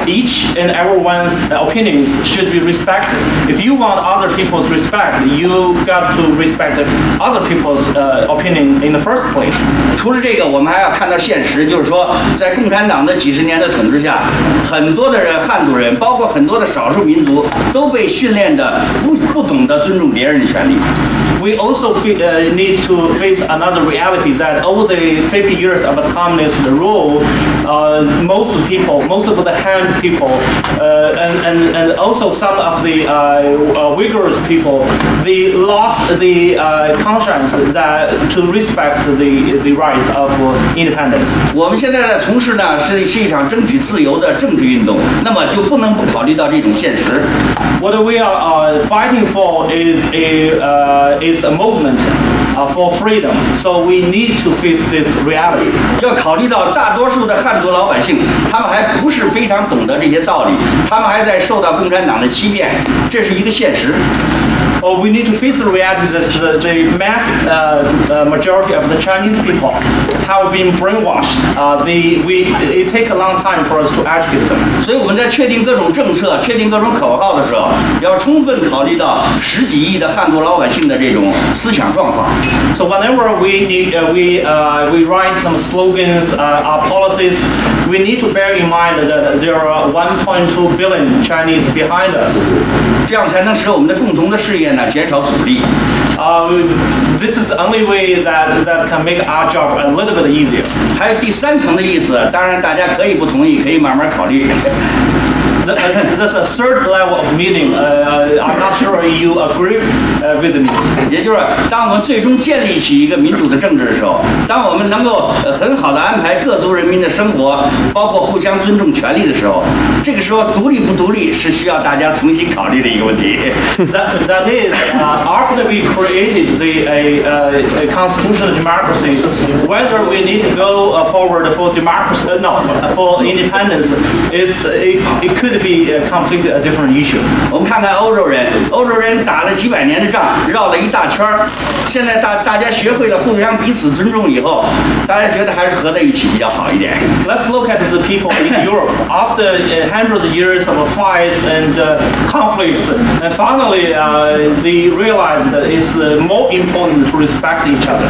each and everyone's opinions should be respected. If you want other people's respect, you got to respect other people's uh, opinion in the first place. 除了这个，我们还要看到现实，就是说，在共产党的几十年的统治下，很多的人，汉族人，包括很多的少数民族，都被训练的不不懂得尊重别人的权利。 We also fe- uh, need to face another reality that over the fifty years of a communist rule, uh, most of the people, most of the Han people, uh, and, and, and also some of the uh, uh, Uyghur people, they lost the uh, conscience that to respect the, the rights of independence. 我们现在在从事呢是是一场争取自由的政治运动，那么就不能不考虑到这种现实。 What we are uh, fighting for is a uh, is a movement uh, for freedom. So we need to face this reality. 要考虑到大多数的汉族老百姓，他们还不是非常懂得这些道理，他们还在受到共产党的欺骗，这是一个现实。 Oh, we need to face the reality that the, the mass uh, uh, majority of the Chinese people have been brainwashed. Uh, they, we, it take a long time for us to educate them. 所以我们在确定各种政策、确定各种口号的时候，要充分考虑到十几亿的汉族老百姓的这种思想状况。 So whenever we need, uh, we uh, we write some slogans, uh, our policies, we need to bear in mind that there are one point two billion Chinese behind us. 这样才能使我们的共同的事业呢减少阻力。 Uh, this is the only way that that can make our job a little bit easier. 还有第三层的意思，当然大家可以不同意，可以慢慢考虑。 Th- uh, That's a third level of meaning. Uh, I'm not sure you agree uh, with me. 也就是，当我们最终建立起一个民主的政治的时候，当我们能够呃很好的安排各族人民的生活，包括互相尊重权利的时候，这个时候独立不独立是需要大家重新考虑的一个问题。 That, that is, uh, after we created the a, a, a constitutional democracy, whether we need to go uh, forward for democracy, uh, no, for independence, is it, it could be uh, completely a different issue. 我们看看欧洲人，欧洲人打了几百年的仗，绕了一大圈儿，现在大大家学会了互相彼此尊重以后，大家觉得还是合在一起比较好一点。 Let's look at the people in Europe. After uh, hundreds of years of fights and uh, conflicts, and finally uh, they realize that it's uh, more important to respect each other.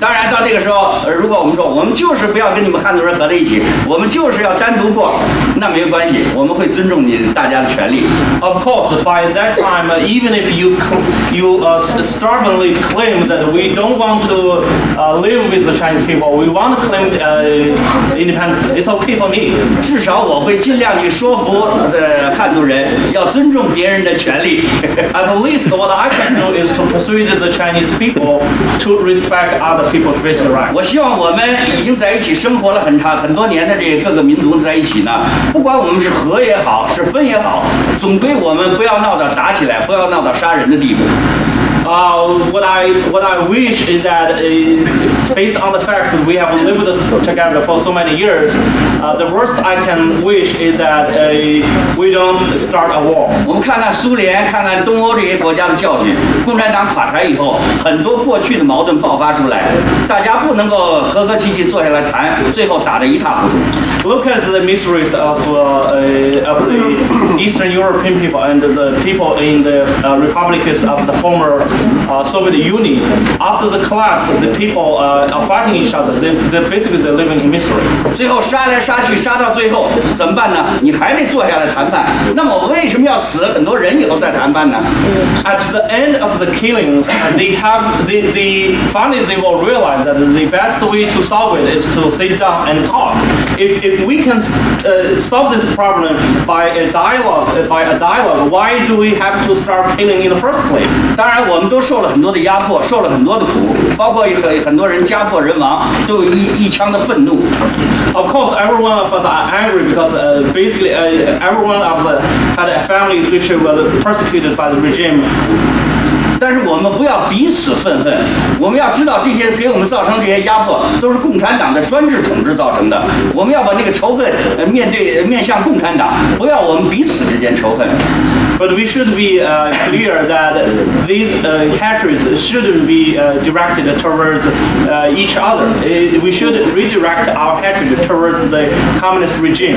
当然，到那个时候，呃如果我们说我们就是不要跟你们汉族人合在一起，我们就是要单独过，那没有关系，我们会尊重你大家的权利。 Of course, by that time, uh, even if you cl- you uh, s- stubbornly claim that we don't want to uh, live with the Chinese people, we want to claim uh, independence, it's okay for me. 至少我会尽量去说服呃汉族人要尊重别人的权利。 At least what I can do is to persuade the Chinese people to respect other people's basic rights. 我希望我们已经在一起生活了很长很多年的这各个民族在一起呢，不管我们是和也好，是分也好，总归我们不要闹到打起来，不要闹到杀人的地步。Uh, what I what I wish is that, uh, based on the fact that we have lived together for so many years, uh, the worst I can wish is that, uh, we don't start a war. 我们看看苏联，看看东欧这些国家的教训。共产党垮台以后，很多过去的矛盾爆发出来，大家不能够和和气气坐下来谈，最后打得一塌糊涂。 Look at the miseries of, uh, uh, of the Eastern European people and the people in the, uh, republics of the former, uh, Soviet Union. After the collapse, the people, uh, are fighting each other. They, they basically they're living in misery. 最后杀来杀去，杀到最后怎么办呢？你还得坐下来谈判。那么我为什么要死很多人以后再谈判呢？ At the end of the killings, uh, they have they, they finally they will realize that the best way to solve it is to sit down and talk. If, if we can, uh, solve this problem by a dialogue, uh, by a dialogue, why do we have to start killing in the first place? 当然，我们都受了很多的压迫，受了很多的苦，包括很很多人家破人亡，都有一一腔的愤怒。 Of course, every one of us are angry because, uh, basically, uh, every one of us had a family which was persecuted by the regime. 但是我们不要彼此愤恨，我们要知道这些给我们造成这些压迫，都是共产党的专制统治造成的。我们要把那个仇恨，呃，面对面向共产党，不要我们彼此之间仇恨。 But we should be, uh, clear that these, uh, hatreds shouldn't be, uh, directed towards, uh, each other. Uh, we should redirect our hatred towards the communist regime.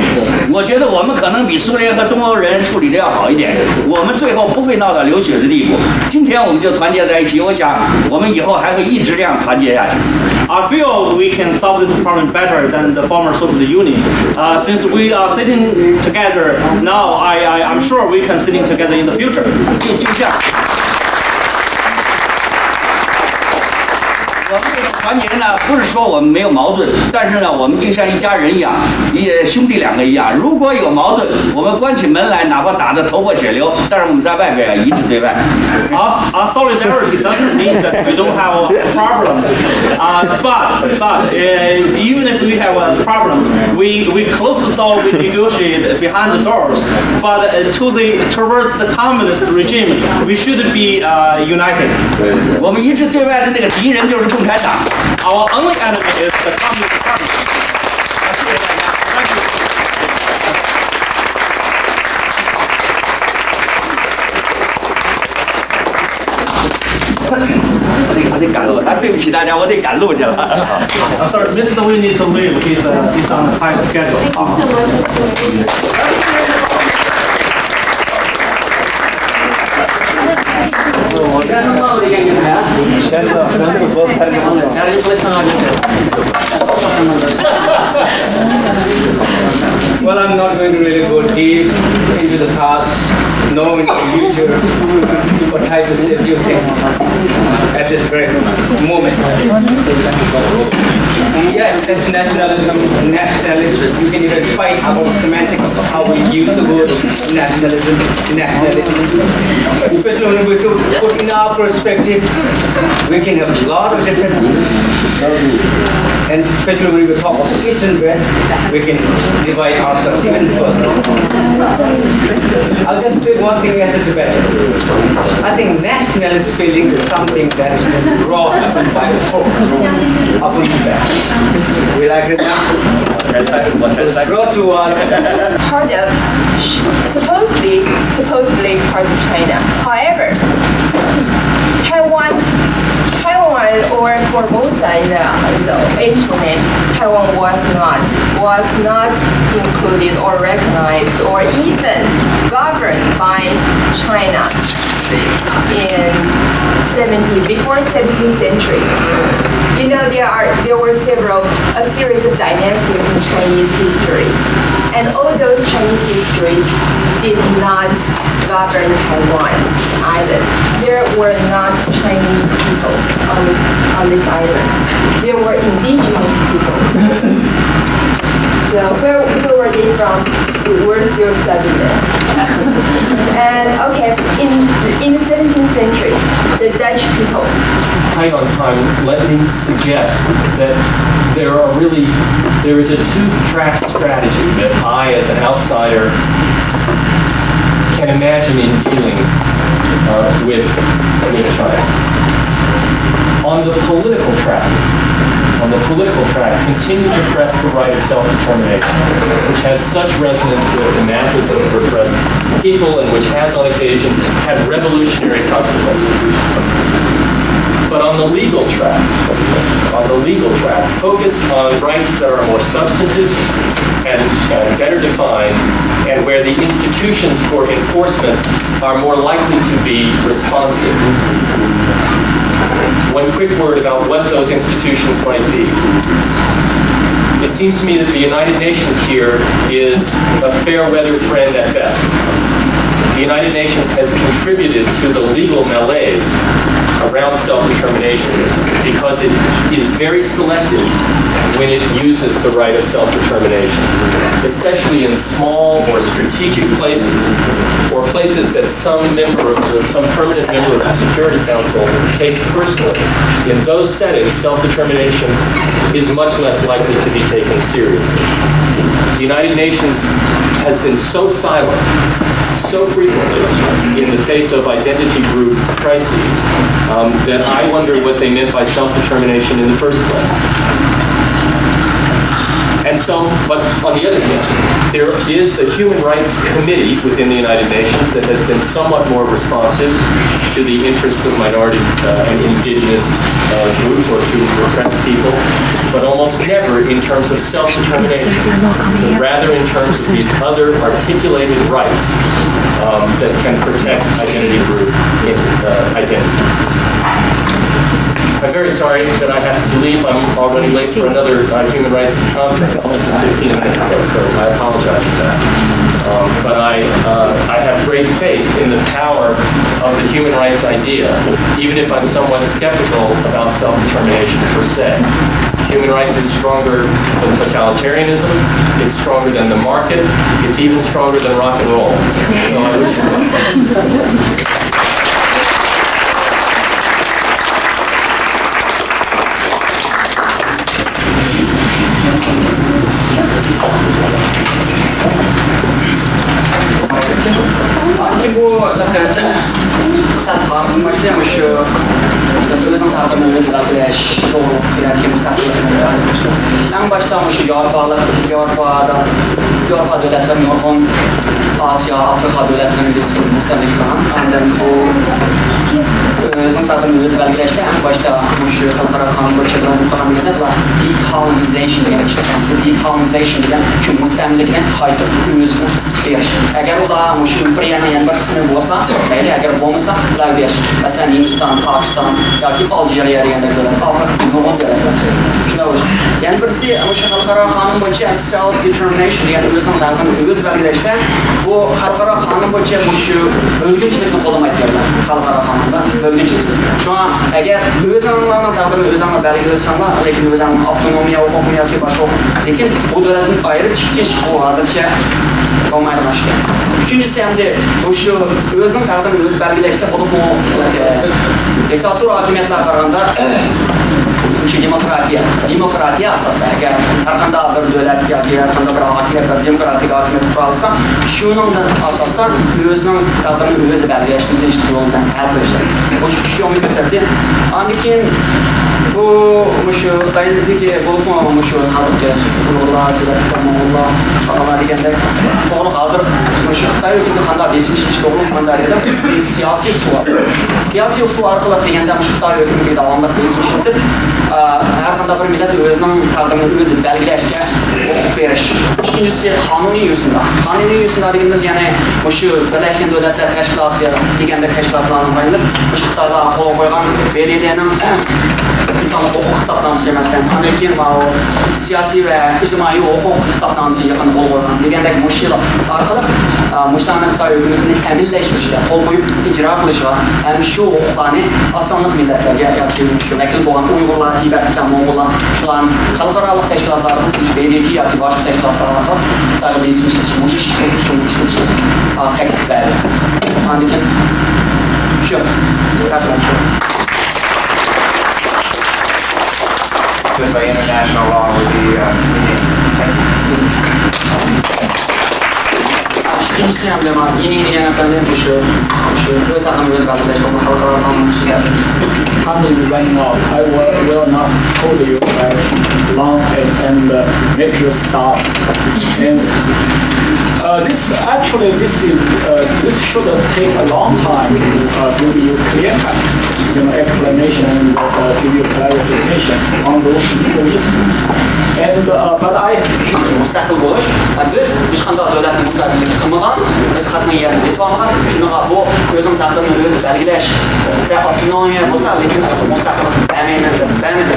我觉得我们可能比苏联和东欧人处理的要好一点，我们最后不会闹到流血的地步。今天我们就团结在一起，我想我们以后还会一直这样团结下去。 I feel we can solve this problem better than the former Soviet Union. Uh, since we are sitting together now, I, I, I'm sure we can sitting together in the future. 就就像我们这种团结呢，不是说我们没有矛盾，但是呢，我们就像一家人一样，也兄弟两个一样。如果有矛盾，我们关起门来，哪怕打得头破血流，但是我们在外边一致对外。 Our, our solidarity doesn't mean that we don't have a problem. Uh, but but uh, even if we have a problem, we, we close the door, we negotiate behind the doors. But uh, to the towards the communist regime, we should be, uh, united. 我们一致对外的那个敌人就是共产党。 Our only enemy is the communist party. 我得赶路，啊，对不起大家，我得赶路去了。 I'm sorry, Mister Lee need to leave. He's, uh, he's on a tight schedule. Well, I'm not going to really go deep into the past, nor into the future, but try to say a few things at this very moment. Yes, as nationalism, nationalist, you can even fight about semantics, how we use the word nationalism, nationalism. Especially when we put in our perspective, we can have a lot of different views. And especially when we talk about East and West, we can divide ourselves even further. I'll just pick one thing as a Tibetan. I think nationalist feeling is something that has been brought up by force upon Tibet. We like it now. Brought to us. Part of, supposedly, supposedly part of China. However, Taiwan, Taiwan or Formosa in the, the ancient name, Taiwan was not, was not included or recognized or even governed by China in seventeen, before seventeenth century. You know, there are, there were several, a series of dynasties in Chinese history. And all those Chinese histories did not govern Taiwan island. There were not Chinese people on, on this island. There were indigenous people. So where, where were they from? We're still studying it. And okay, in, in the seventeenth century, the Dutch people. Hang on time, let me suggest that there are really, there is a two-track strategy that I, as an outsider, can imagine in dealing, uh, with China. On the political track, on the political track, continue to press the right of self-determination, which has such resonance with the masses of repressed people and which has, on occasion, had revolutionary consequences. But on the legal track, on the legal track, focus on rights that are more substantive and, and better defined, and where the institutions for enforcement are more likely to be responsive. One quick word about what those institutions might be. It seems to me that the United Nations here is a fair weather friend at best. The United Nations has contributed to the legal malaise around self-determination because it is very selective when it uses the right of self-determination, especially in small or strategic places or places that some member of the, some permanent member of the Security Council takes personally. In those settings, self-determination is much less likely to be taken seriously. The United Nations has been so silent so frequently in the face of identity group crises um, that I wonder what they meant by self-determination in the first place. And so, but on the other hand, there is the Human Rights Committee within the United Nations that has been somewhat more responsive to the interests of minority uh, and indigenous uh, groups or to repressed people, but almost never in terms of self-determination, but rather in terms of these other articulated rights um, that can protect identity group uh, identities. I'm very sorry that I have to leave. I'm already late for another uh, human rights conference. Almost fifteen minutes ago, so I apologize for that. Um, but I, uh, I have great faith in the power of the human rights idea, even if I'm somewhat skeptical about self-determination per se. Human rights is stronger than totalitarianism, it's stronger than the market, it's even stronger than rock and roll. So I wish you luck. ئاندىن بۇ سەل تارىختىن باشلايمىز، شۇ ئۆزىنىڭ تەقدىرىنى ئۆزى بەلگىلەش توغرۇلۇق ياكى مۇستەقىللىقنى بەلگىلەش. ئەڭ باشتا مۇشۇ ياۋروپالىق، ياۋروپادا، ياۋروپا دۆلەتلىرى نۇرغۇن ئاسىيا، ئافرىقا دۆلەتلىرىنى بېسىپ مۇستەملىكە قىلغان. ئاندىن بۇ ئۆزىنىڭ تەقدىرىنى ئۆزى بەلگىلەشتە ئەڭ باشتا مۇشۇ خەلقئارا قانۇن بويىچە بىلەن قىلغان دېگەندە، بۇلار decolonization دېگەن ئىشتە. Decolonization دېگەن شۇ مۇستەملىكىنى قايتا ئۆزىنىڭ بېرىش. ئەگەر ئۇلار مۇشۇ ئىمپېرىيەنىڭ يەنە بىر قىسمى بولسا، مەيلى، ئەگەر بولمىسا، ئۇلارغا بېرىش. مەسىلەن، ھىندىستان، پاكىستان ياكى ئالجىرىيە دېگەندەك دۆلەت، ئافرىقىدىكى نۇرغۇن دۆلەتلەر. شۇنداق بولۇش. يەنە بىرسى، مۇشۇ خەلقئارا قانۇن بويىچە self determination دېگەن ئۆزىنىڭ تەقدىرىنى ئۆزى بەلگىلەشتە، بۇ خەلقئارا قانۇن بويىچە مۇشۇ بۆلگۈنچىلىكنى قوللىمايدۇ دەيمەن. خەلقئارا قانۇندا بۆلگۈنچىلىك. شۇڭا ئەگەر ئۆزۈڭلارنىڭ تەقدىرىنى ئۆزۈڭلار بەلگىلىسەڭلار، لېكىن ئۆزۈڭنىڭ ئاپتونومىيە ھوقۇقىنى ياكى باشقا ھوقۇق، لېكىن بۇ دۆلەتتىن ئايرىپ چىقىش بۇ ھازىرچە بولمايدىغان ئىش. ئۈچىنچىسى ئەمدى مۇشۇ ئۆزىنىڭ تەقدىرىنى ئۆزى بەلگىلەشتە بولۇپمۇ، ئە، دىكتاتور ھاكىمىيەتلەرگە قارىغاندا، مۇشۇ دېموكراتىيە، دېموكراتىيە ئاساسىدا، ئەگەر ھەر قانداق بىر دۆلەت ياكى ھەر قانداق بىر ھاكىمىيەت، بىر دېموكراتىك ھاكىمىيەت قۇرالىسا، شۇنىڭ ئاساسىدا ئۆزىنىڭ تەقدىرىنى ئۆزى بەلگىلەشنى يولى بىلەن ھەل قىلىشتىن. مۇشۇ ئۈچ يولنى كۆرسەتتى. ئاندىن كېيىن بۇ، مۇشۇ خىتايدىكى بولۇپمۇ مۇشۇ ھازىرقى ئۇيغۇرلار، تىبەتلىكلەر، موڭغۇللار، ئافغانلار دېگەندەك توغرا ھازىر مۇشۇ خىتاي ھۆكۈمىتى قانداق بېسىم ئىشلىتىش توغرىلىق قانداق دېدۇق، سىياسىي ئۇسۇل. سىياسىي ئۇسۇل ئارقىلىق دېگەندە مۇشۇ خىتاي ھۆكۈمىتى داۋاملىق بېسىم ئىشلىتىپ، ئە، ھەر قانداق بىر مىللەت ئۆزىنىڭ تەقدىرىنى ئۆزى بەلگىلەشكە ھوقۇق بېرىش. ئىككىنچىسى، قانۇنىي يوسۇندا. قانۇنىي يوسۇندا دېگىنىمىز، يەنى مۇشۇ بىرلەشكەن دۆلەتلەر تەشكىلاتى دېگەندەك تەشكىلاتلارنىڭ بايلىق مۇشۇ خىتايلار قول قويغان ب د ت نىڭ ئىنسانلىق ھوقۇق خىتابنامىسى ئەمەسكەن. ئاندىن كېيىن ماۋۇ سىياسىي ۋە ئىجتىمائىي ھوقۇق خىتابنامىسى يېقىندا قول قويغان دېگەندەك مۇشۇ يىل ئارقىلىق، ئا، مۇشۇلارنى خىتاي ھۆكۈمىتىنى ئەمەلىيلەشتۈرۈشكە، قول قويۇپ ئىجرا قىلىشىغا ھەم شۇ ھوقۇقلارنى ئاز سانلىق مىللەتلەرگە ياكى شۇ ۋەكىل بولغان ئۇيغۇرلار، تىبەتلىكلەر، موڭغۇللار، شۇلارنى خەلقئارالىق تەشكىلاتلارغا، ب د ت ياكى باشقا تەشكىلاتلارغا خىتايغا بېسىم ئىشلىتىش، مۇشۇ ئۇسۇلنى ئىشلىتىشكە تەكلىپ بەردى. ئاندىن كېيىن شۇ. رەھمەت. By international law would be, uh, meaning. Thank you. ئىككىنچىسى ھەم يەنە، يەنە، يەنە بىر مۇشۇ، مۇشۇ ئۆز تەقدىرىنى ئۆزى بەلگىلەش، بۇ خەلقئارا قانۇن ئۈستىدە. Time is running out. I will, will not hold you as long and, and, uh, make you stop. And, uh, this, actually, this is, uh, this should take a long time, uh, due to your clear cut, you know, explanation and, uh, give you clarification on those issues. And, uh, but I مۇستەقىل بولۇش، بىز ھېچقانداق دۆلەتنى مۇستەقىللىككە قىلمىغان، بىز خەقنىڭ يەرىنى بېسىۋالمىغان، شۇنىڭغا بۇ ئۆزىنىڭ تەقدىرىنى ئۆزى بەلگىلەش، ئاپتونومىيە بولسا، لېكىن مۇستەقىللىق بەرمەيمىز دەپ بەرمىدى.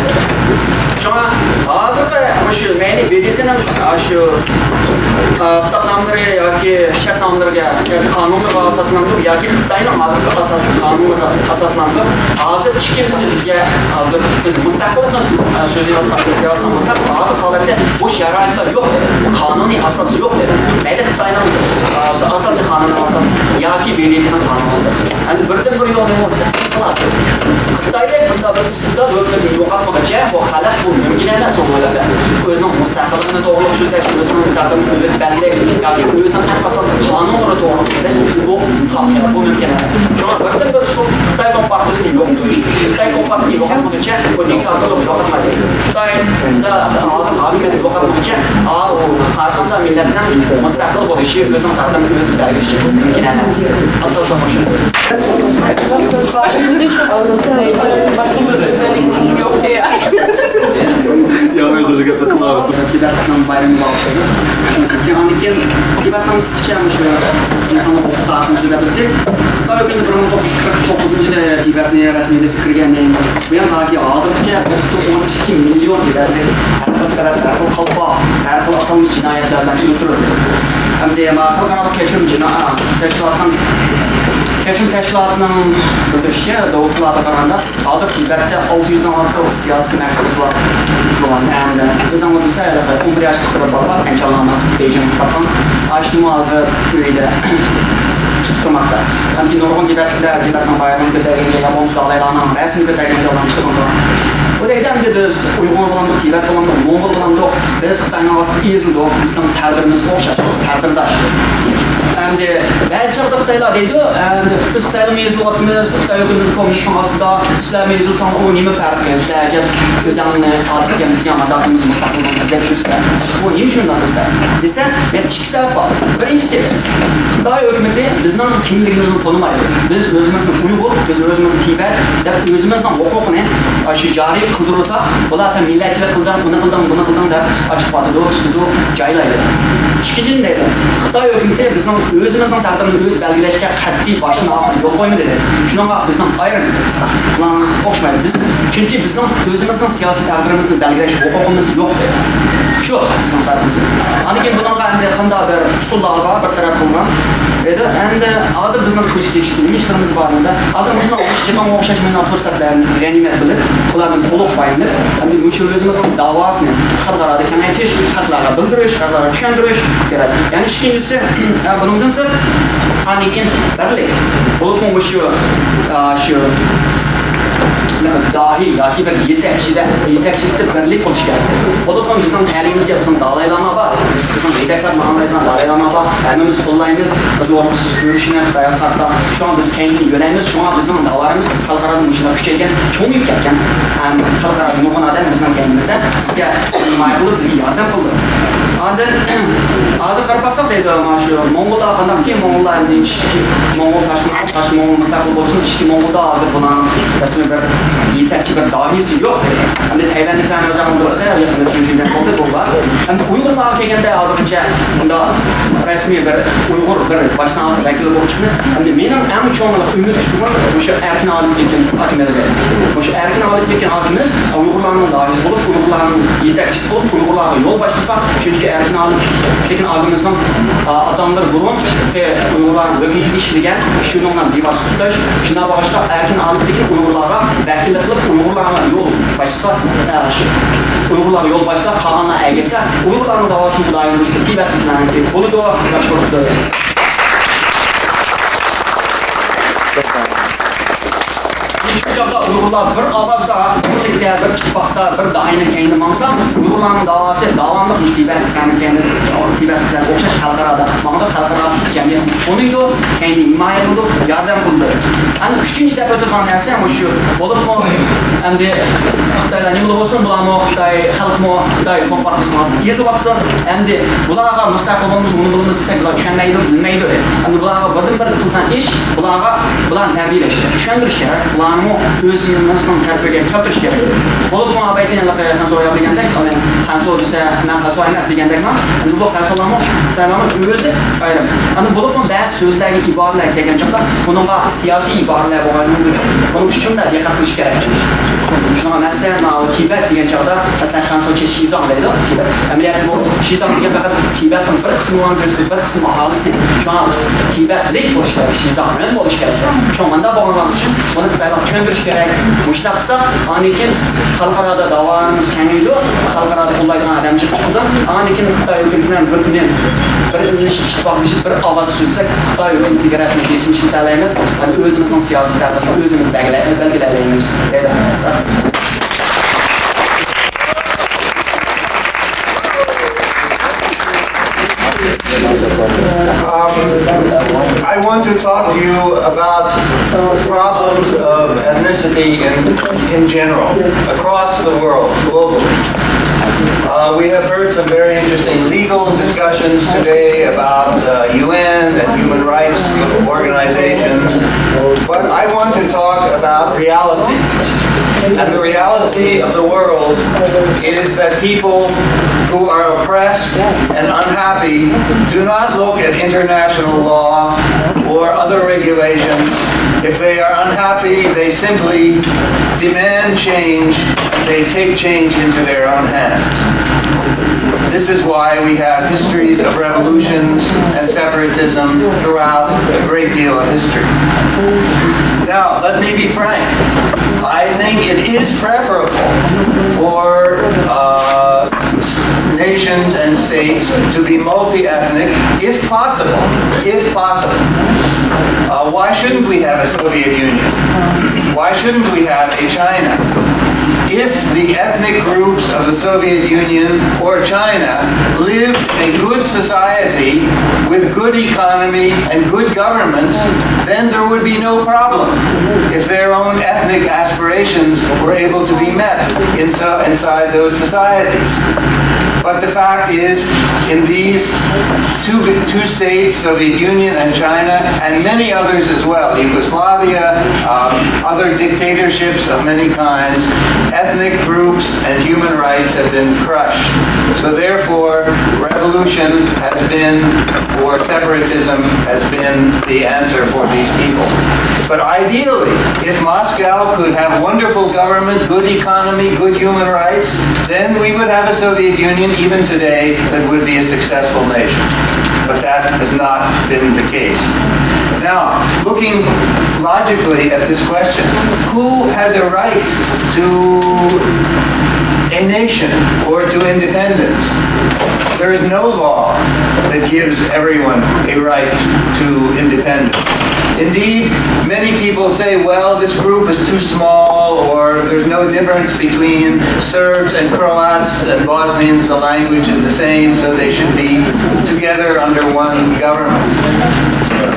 شۇڭا ھازىرقى مۇشۇ مەيلى بېدىتىنىڭ شۇ، ئا، خىتابنامىلىرى ياكى شەرتنامىلىرىگە ياكى قانۇنلىرىغا ئاساسلىنىدۇ ياكى خىتاينىڭ ھازىرقى ئاساسلىق قانۇنلىرىغا ئاساسلىنىدۇ. ھازىر ئىككىنچىسى بىزگە، ھازىر بىز مۇستەقىللىقنى، ئا، سۆزلەۋاتقان، سۆزلەۋاتقان بولساق، ھازىرقى ھالەتتە بۇ شارائىتلار يوق دەيدۇ. قانۇنىي ئاساس يوق دەيدۇ. مەيلى خىتاينىڭ، ئا، ئاساسىي قانۇنى بولسا ياكى بېدىتىنىڭ قانۇنى بولسا. ئەمدى بىردىن بىر يول نېمە بولسا؟ خىتايدەك بۇنداق بىر ئىستىبدات ھۆكۈمىتىنى يوقاتمىغۇچە بۇ خەلق بۇ مۇمكىن ئەمەس، ئۇ دۆلەتتە ئۆزىنىڭ مۇستەقىللىقىنى توغرۇلۇق سۆزلەش، ئۆزىنىڭ تەقدىرىنى ئۆزى بەلگىلەش ياكى ئۆزىنىڭ ئەڭ ئاساسلىق قانۇنلىرى توغرۇلۇق سۆزلەش، بۇ ساقىيا، بۇ مۇمكىن ئەمەس. شۇڭا بىردىن بىر ئۇسۇل خىتاي كومپارتىيىسىنى يوق قىلىش. خىتاي كومپارتىيىسىنى يوقاتمىغۇچە بۇ دىكتاتورلۇق يوقاتمايدۇ. خىتايدا ھازىر ھاكىمىيەت يوقاتمىغۇچە، ئا، ئۇ ھەر قانداق مىللەتنىڭ مۇستەقىل بولۇشى، ئۆزىنىڭ تەقدىرىنى ئۆزى بەلگىلىشى مۇمكىن ئەمەس. ئاساسلىق مۇشۇ. ياڭ ئۆزى گەپنى قىلىۋالسۇن. تىبەتنىڭ بايرىمى باغلىشىدۇ. شۇنى كۈتكەن. ئاندىن كېيىن تىبەتنىڭ قىسقىچە مۇشۇ ئىنسانلار ھوقۇقى ھەققىدە سۆزلەپ ئۆتتى. خىتاي ھۆكۈمىتى بىر مىڭ توققۇز يۈز قىرىق توققۇزىنچى يىلى تىبەتنى رەسمىي بېسىپ كىرگەندىن بۇيان تاكى ھازىرغىچە بىر يۈز ئون ئىككى مىليون تىبەتلىك ھەر خىل سەۋەب، ھەر خىل قالپاق، ھەر خىل ئاتالمىش جىنايەتلەر بىلەن ئۆلتۈرۈلدى. ئەمدى مانا خەلقئارالىق كەچۈرۈم جىنا-، تەشكىلاتىنىڭ، كەچۈرۈم تەشكىلاتىنىڭ بىلدۈرۈشىچە، دوۋسۇنلارغا قارىغاندا، ھازىر تىبەتتە ئالتە يۈزدىن ئارتۇق سىياسىي مەھبۇسلار تۇتۇلغان. ئەمدى ئۆزۈڭلار بىلسىلەر، ھېلىقى ئون بىر ياشلىق بىر بالا بار، پەنجشانلارنىڭ بېيجىڭدا تاپقان. ئاشۇنىمۇ ھازىر ئۆيىدە تۇتۇپ تۇرماقتا. چۈنكى نۇرغۇن تىبەتلىكلەر تىبەتنىڭ بايرىمىنى كۆتەرگەنگە، يا بولمىسا دالاي لامانىڭ رەسىمىنى كۆتەرگەنگە ئۇلارنى تۇتۇپ تۇرماقتا. ئۇ دەيدۇ، ئەمدى بىز ئۇيغۇر بولامدۇق، تىبەت بولامدۇق، موڭغۇل بولامدۇق، بىز خىتاينىڭ ئاستىدا ئېزىلدۇق، بىزنىڭ تەقدىرىمىز ئوخشاش، بىز تەقدىرداش. ئەمدى بەزى چاغدا خىتايلار دەيدۇ، ئەمدى بىز خىتايلارمۇ ئېزىلىۋاتىمىز، خىتاي ھۆكۈمىتى، كوممۇنىستنىڭ ئاستىدا، سىلەرمۇ ئېزىلساڭلار ئۇ نېمە پەرقى؟ سىلەر ئەجەب ئۆزۈڭلارنى ئادەتكە مىسيان ئاداقىمىز مۇستەقىل بولىمىز دەپ يۈرسىلەر. بۇ نېمە ئۈچۈن ئۇنداق دېسە، دېسە، مەن ئىككى سەۋەب بار. بىرىنچىسى، خىتاي ھۆكۈمىتى بىزنىڭ كىملىكىمىزنى تونۇمايدۇ. بىز ئۆزىمىزنى ئۇيغۇر، بىز ئۆزىمىزنى تىبەت دەپ ئۆزىمىزنىڭ ھوقۇقىنى، ئاشۇ جارى قىلدۇرۇۋاتساق، بۇلار سەن مىللەتچىلىك قىلدىڭ، ئۇنى قىلدىڭ، بۇنى قىلدىڭ دەپ ئاچىقىۋاتىدۇ، تۇتىدۇ، جايلايدۇ. ئىككىنچىدىن دەيدۇ، خىتاي ھۆكۈمىتى بىزنىڭ ئۆزىمىزنىڭ تەقدىرىنى ئۆزى بەلگىلەشكە قەتئىي باشتىن ئاخىر يول قويمىدى دەيدۇ. شۇنىڭغا بىزنىڭ ئايرىم، بۇلارغا ئوخشىمايدۇ. بىز، چۈنكى بىزنىڭ ئۆزىمىزنىڭ سىياسىي تەقدىرىمىزنى بەلگىلەش ھوقۇقىمىز يوق دەيدۇ. شۇ بىزنىڭ پەرقىمىز. ئاندىن كېيىن بۇنىڭغا ئەمدى قانداق بىر ئۇسۇللار بار، بىر تەرەپ قىلغان. ئەمدى ھازىر بىزنىڭ قىلىش تېگىشلىك ئىشلىرىمىز بار ئەمدى. ھازىر مۇشۇنىڭ ئوخشاش، يېقىنغا ئوخشاش مۇشۇنداق پۇرسەتلەرنى غەنىيمەت بىلىپ، بۇلاردىن تولۇق پايدىلىنىپ، ئەمدى مۇشۇ ئۆزىمىزنىڭ داۋاسىنى خەلقئارادا كېڭەيتىش، خەقلەرگە بىلدۈرۈش، خەقلەرگە چۈشەندۈرۈش كېرەك. يەنى ئىككىنچىسى، ھە، بۇنىڭدىن سىرت، ئاندىن كېيىن بىرلىك. بولۇپمۇ مۇشۇ، ئا، شۇ داھىي ياكى بىر يېتەكچىدە، يېتەكچىلىكتە بىرلىك بولۇشى كېرەك. بولۇپمۇ بىزنىڭ تەلىيىمىزگە بىزنىڭ دالاي لاما بار، بىزنىڭ يېتەكلەپ ماڭالايدىغان دالاي لاما بار، ھەممىمىز قوللايمىز، بىز ئورۇنسىز كۈرىشىنى خىتايغا قارىتا. شۇڭا بىز كەينىدىن يۆلەيمىز، شۇڭا بىزنىڭ داۋالىرىمىز خەلقئارادا مۇشۇنداق كۈچەيگەن، چوڭىيىپ كەتكەن. ھەم خەلقئارادا نۇرغۇن ئادەم بىزنىڭ كەينىمىزدە بىزگە ھىمايە قىلىپ، بىزگە ياردەم قىلدى. ئاندىن ھازىر قاراپ باقساق دەيدۇ، مانا شۇ موڭغۇللار قانداقكى، موڭغۇللار ئەمدى ئىچكى موڭغۇل، تاشقى، تاشقى موڭغۇل مۇستەقىل بولسۇن، ئىچكى موڭغۇلدا ھازىر بۇلارنىڭ رەسمىي بىر يېتەكچى، بىر داھىيسى يوق. ئەمدى تەيۋەنلىكلەرنى ئۆزى بىلسە، يېقىندا چۈنچۈيدە بولدى بۇلار. ئەمدى ئۇيغۇرلارغا كەلگەندە ھازىرغىچە بۇنداق رەسمىي بىر ئۇيغۇر بىر باشتىن ئاخىر ۋەكىلى بولۇپ چىقتى. ئەمدى مېنىڭ ئەڭ چوڭ ئۈمىد تۇتقىنىم مۇشۇ ئەركىن ئالىمتېكىن ئاكىمىز. مۇشۇ ئەركىن ئالىمتېكىن ئاكىمىز ئۇيغۇرلارنىڭ داھىيسى بولۇپ، ئۇيغۇرلارنىڭ يېتەكچىسى بولۇپ، ئۇيغۇرلارغا يول باشلىسا، چۈنكى ئەركىن ئالىمتېكىن ئاكىمىزنىڭ، ئا، ئاتا-ئانىلىرى بۇرۇن، ئە، ئۇيغۇرلارنىڭ ھۆكۈمىتىدە ئىشلىگەن، شۇنىڭ بىۋاسىتە تۇتاش، شۇنداق بولغاچقا ئەركىن ئالىمتېكىن ئۇيغۇرلارغا ۋەكىللىك قىلىپ، ئۇيغۇرلارغا يول باشلىسا، ئە، شۇ ئۇيغۇرلارغا يول باشلاپ، قالغانلار ئەگەشسە، ئۇيغۇرلارنىڭ داۋاسىنى خۇدايىم بۇيرۇسا تىبەتلىكلەرنىڭكى بولىدۇ، ياخشى بولۇپتۇ. ئۇيغۇرلار بىر ئاۋازدا، بىرلىكتە، بىر ئىتتىپاقتا، بىر دائىرىنىڭ كەينىدە ماڭسا، ئۇيغۇرلارنىڭ داۋاسى داۋاملىق مۇشۇ تىبەت، تىبەتلەر ئوخشاش خەلقئارادا ماڭىدۇ، خەلقئارا جەمئىيەت تونۇيدۇ، كەينىدىن ھىمايە قىلىدۇ، ياردەم قىلىدۇ. ئەنە ئۈچىنچى دەپ ئۆتىدىغان نەرسە مۇشۇ بولۇپمۇ، ئەمدى خىتايلار نېمىلا بولسۇن، بۇلارمۇ خىتاي خەلقىمۇ، خىتاي كومپارتىيىسىنىڭ ئاستىدا ئېزىۋاتىدۇ. ئەمدى بۇلارغا مۇستەقىل بولىمىز، مۇنى بولىمىز دېسەك، بۇلار چۈشەنمەيدۇ، بىلمەيدۇ. ئەمدى بۇلارغا بىردىنبىر قىلغان ئىش، بۇلارغا، بۇلارنى تەربىيەلەش كېرەك، چۈشەندۈرۈش كېرەك. بۇلارنىمۇ ئۆزىمىزنىڭ تەرىپىگە كەلتۈرۈش كېرەك. بولۇپمۇ ئاۋايتىن ھېلىقى خەنزۇ ئايال دېگەندەك، ئەنە خەنزۇ دېسە، مەن خەنزۇ ئەمەس دېگەندەكلا، ئەمدى بۇ خەنزۇلارمۇ، خىتايلارمۇ ئۆزى ئايرىم. ئەنە بولۇپمۇ بەزى سۆزلەرگە ئىبارىلەر كەلگەن چاغدا، بۇنىڭغا سىياسىي ئىبارىلەر بولغانلىقى ئۈچۈن، بۇنىڭ ئۈچۈن دىققەت قىلىش كېرەك. شۇڭا مەسىلەن، ماۋۇ تىبەت دېگەن چاغدا، مەسىلەن، خەنزۇچە شىزاڭ دەيدۇ، تىبەت. ئەمەلىيەتتە بۇ شىزاڭ دېگەن پەقەت تىبەتنىڭ بىر قىسمى بولغان، بىر قىسمى ئاھالىسى. شۇڭا تىبەتلىك بولۇش كېرەك، شىزاڭ بىلەن بولۇش كېرەك. شۇڭا مۇنداق بولغانلىقى ئۈچۈن بۇنى خىتايلارغا چۈشەندۈرۈش كېرەك. مۇشۇنداق قىلساق، ئاندىن كېيىن خەلقئارادا داۋامىز كېڭىيىدۇ، خەلقئارادا قوللايدىغان ئادەم چىقىدۇ. ئاندىن كېيىن خىتاي ھۆكۈمىتى بىلەن بىر كۈنى بىر ئىتتىپاقلىشىپ، بىر ئاۋاز سۆزلىسەك، خىتاي ھۆكۈمىتىگە رەسمىي بېسىم ئىشلىتەلەيمىز. ئەمدى ئۆزىمىزنىڭ سىياسىي تەرىپىنى ئۆزىمىز بەلگىلە-، بەلگىلەيمىز. Um, I want to talk to you about problems of ethnicity in, in general, across the world, globally. Uh, we have heard some very interesting legal discussions today about uh, U N and human rights organizations, but I want to talk about reality. And the reality of the world is that people who are oppressed and unhappy do not look at international law or other regulations. If they are unhappy, they simply demand change. They take change into their own hands. This is why we have histories of revolutions and separatism throughout a great deal of history. Now, let me be frank. I think it is preferable for uh, nations and states to be multi-ethnic, if possible, if possible. Uh, why shouldn't we have a Soviet Union? Why shouldn't we have a China? If the ethnic groups of the Soviet Union or China lived in a good society with good economy and good governments, then there would be no problem if their own ethnic aspirations were able to be met in so, inside those societies. But the fact is, in these two, two states, Soviet Union and China, and many others as well, Yugoslavia, um, other dictatorships of many kinds, ethnic groups and human rights have been crushed. So therefore, revolution has been, or separatism has been, the answer for these people. But ideally, if Moscow could have wonderful government, good economy, good human rights, then we would have a Soviet Union even today that would be a successful nation. But that has not been the case. Now, looking logically at this question, who has a right to a nation or to independence? There is no law that gives everyone a right to independence. Indeed, many people say, well, this group is too small, or there's no difference between Serbs and Croats and Bosnians. The language is the same, so they should be together under one government.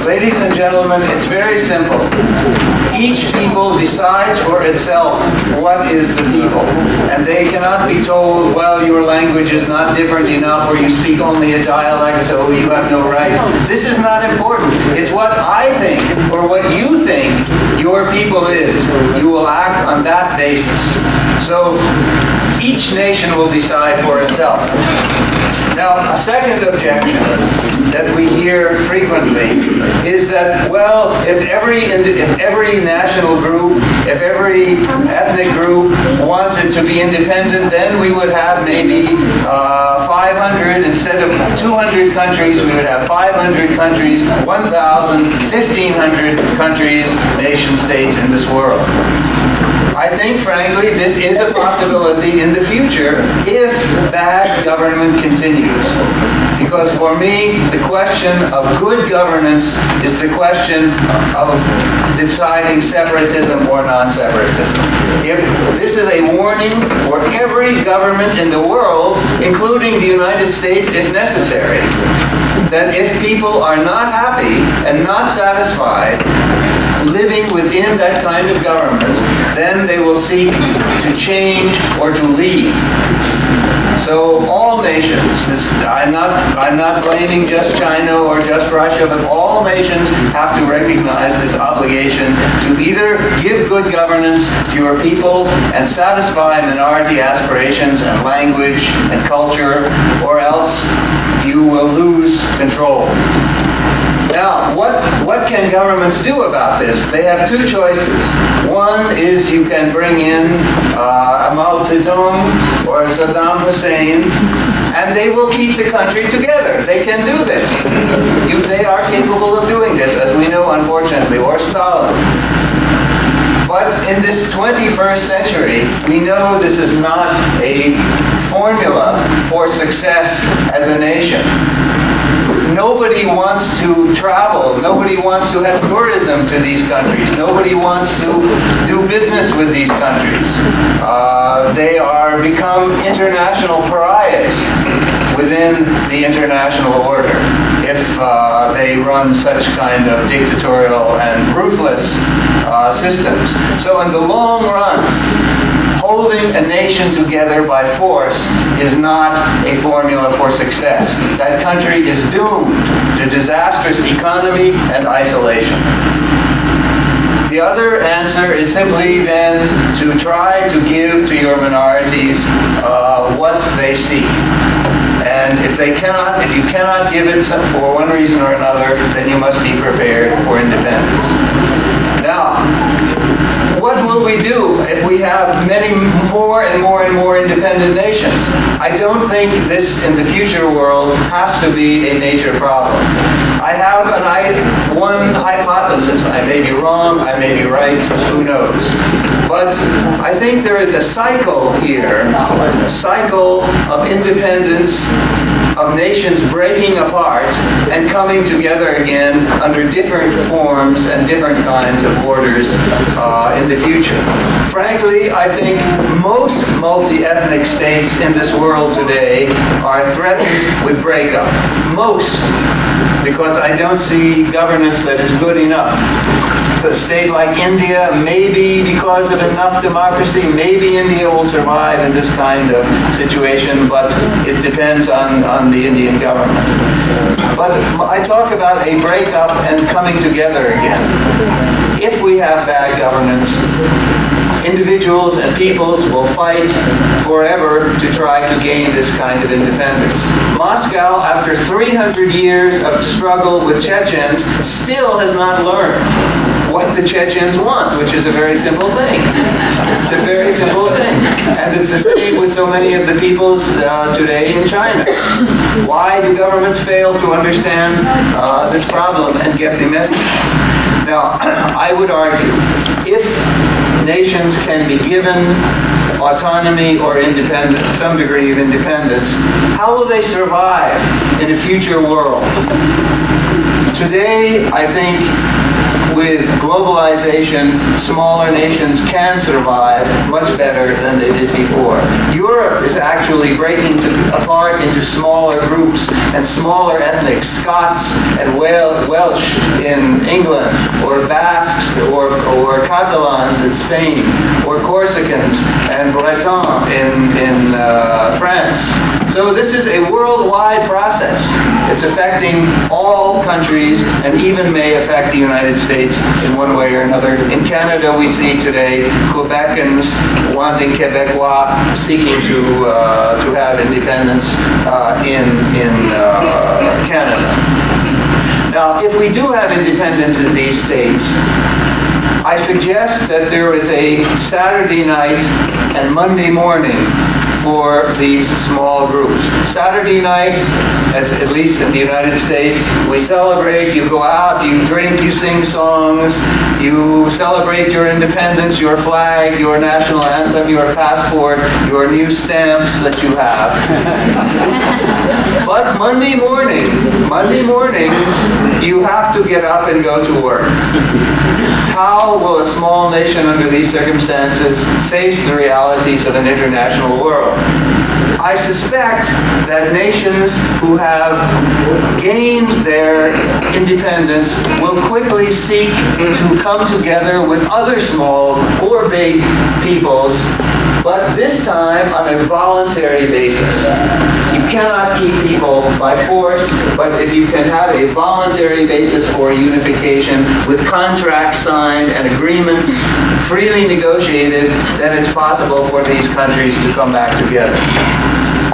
Ladies and gentlemen, it's very simple. Each people decides for itself what is the people. And they cannot be told, well, your language is not different enough, or you speak only a dialect, so you have no right. This is not important. It's what I think or what you think your people is. You will act on that basis. So each nation will decide for itself. Now, a second objection that we hear frequently is that, well, if every, if every national group, if every ethnic group wanted to be independent, then we would have maybe uh, five hundred, instead of two hundred countries, we would have five hundred countries, one thousand, fifteen hundred countries, nation states in this world. I think, frankly, this is a possibility in the future if bad government continues. Because for me, the question of good governance is the question of deciding separatism or non-separatism. If this is a warning for every government in the world, including the United States if necessary, that if people are not happy and not satisfied living within that kind of government, then they will seek to change or to leave. So all nations, this, I'm not, I'm not blaming just China or just Russia, but all nations have to recognize this obligation to either give good governance to your people and satisfy minority aspirations and language and culture, or else you will lose control. Now, what, what can governments do about this? They have two choices. One is you can bring in uh, a Mao Zedong or Saddam Hussein, and they will keep the country together. They can do this. You, they are capable of doing this, as we know, unfortunately, or Stalin. But in this twenty-first century, we know this is not a formula for success as a nation. Nobody wants to travel. Nobody wants to have tourism to these countries. Nobody wants to do business with these countries. Uh, they are become international pariahs within the international order if uh, they run such kind of dictatorial and ruthless uh, systems. So in the long run, holding a nation together by force is not a formula for success. That country is doomed to disastrous economy and isolation. The other answer is simply then to try to give to your minorities uh, what they seek. And if they cannot, if you cannot give it for one reason or another, then you must be prepared for independence. Now, what will we do if we have many more and more and more independent nations? I don't think this in the future world has to be a major problem. I have an, I, one hypothesis. I may be wrong, I may be right, who knows? But I think there is a cycle here, a cycle of independence, of nations breaking apart and coming together again under different forms and different kinds of borders uh, in the future. Frankly, I think most multi-ethnic states in this world today are threatened with breakup. Most, because I don't see governance that is good enough. A state like India, maybe because of enough democracy, maybe India will survive in this kind of situation, but it depends on, on the Indian government. But I talk about a breakup and coming together again. If we have bad governance, individuals and peoples will fight forever to try to gain this kind of independence. Moscow, after three hundred years of struggle with Chechens, still has not learned what the Chechens want, which is a very simple thing. It's a very simple thing. And it's the same with so many of the peoples uh, today in China. Why do governments fail to understand uh, this problem and get the message? Now, I would argue if nations can be given autonomy or independence, some degree of independence, how will they survive in a future world? Today, I think with globalization, smaller nations can survive much better than they did before. Europe is actually breaking to, apart into smaller groups and smaller ethnics, Scots and Wel- Welsh in England, or Basques or, or Catalans in Spain, or Corsicans and Bretons in, in uh, France. So this is a worldwide process. It's affecting all countries and even may affect the United States in one way or another. In Canada, we see today Quebecans wanting Quebecois, seeking to, uh, to have independence uh, in, in uh, Canada. Now, if we do have independence in these states, I suggest that there is a Saturday night and Monday morning for these small groups. Saturday night, as at least in the United States, we celebrate, you go out, you drink, you sing songs, you celebrate your independence, your flag, your national anthem, your passport, your new stamps that you have. But Monday morning, Monday morning, you have to get up and go to work. How will a small nation under these circumstances face the realities of an international world? I suspect that nations who have gained their independence will quickly seek to come together with other small or big peoples, but this time on a voluntary basis. You cannot keep people by force, but if you can have a voluntary basis for unification with contracts signed and agreements freely negotiated, then it's possible for these countries to come back together.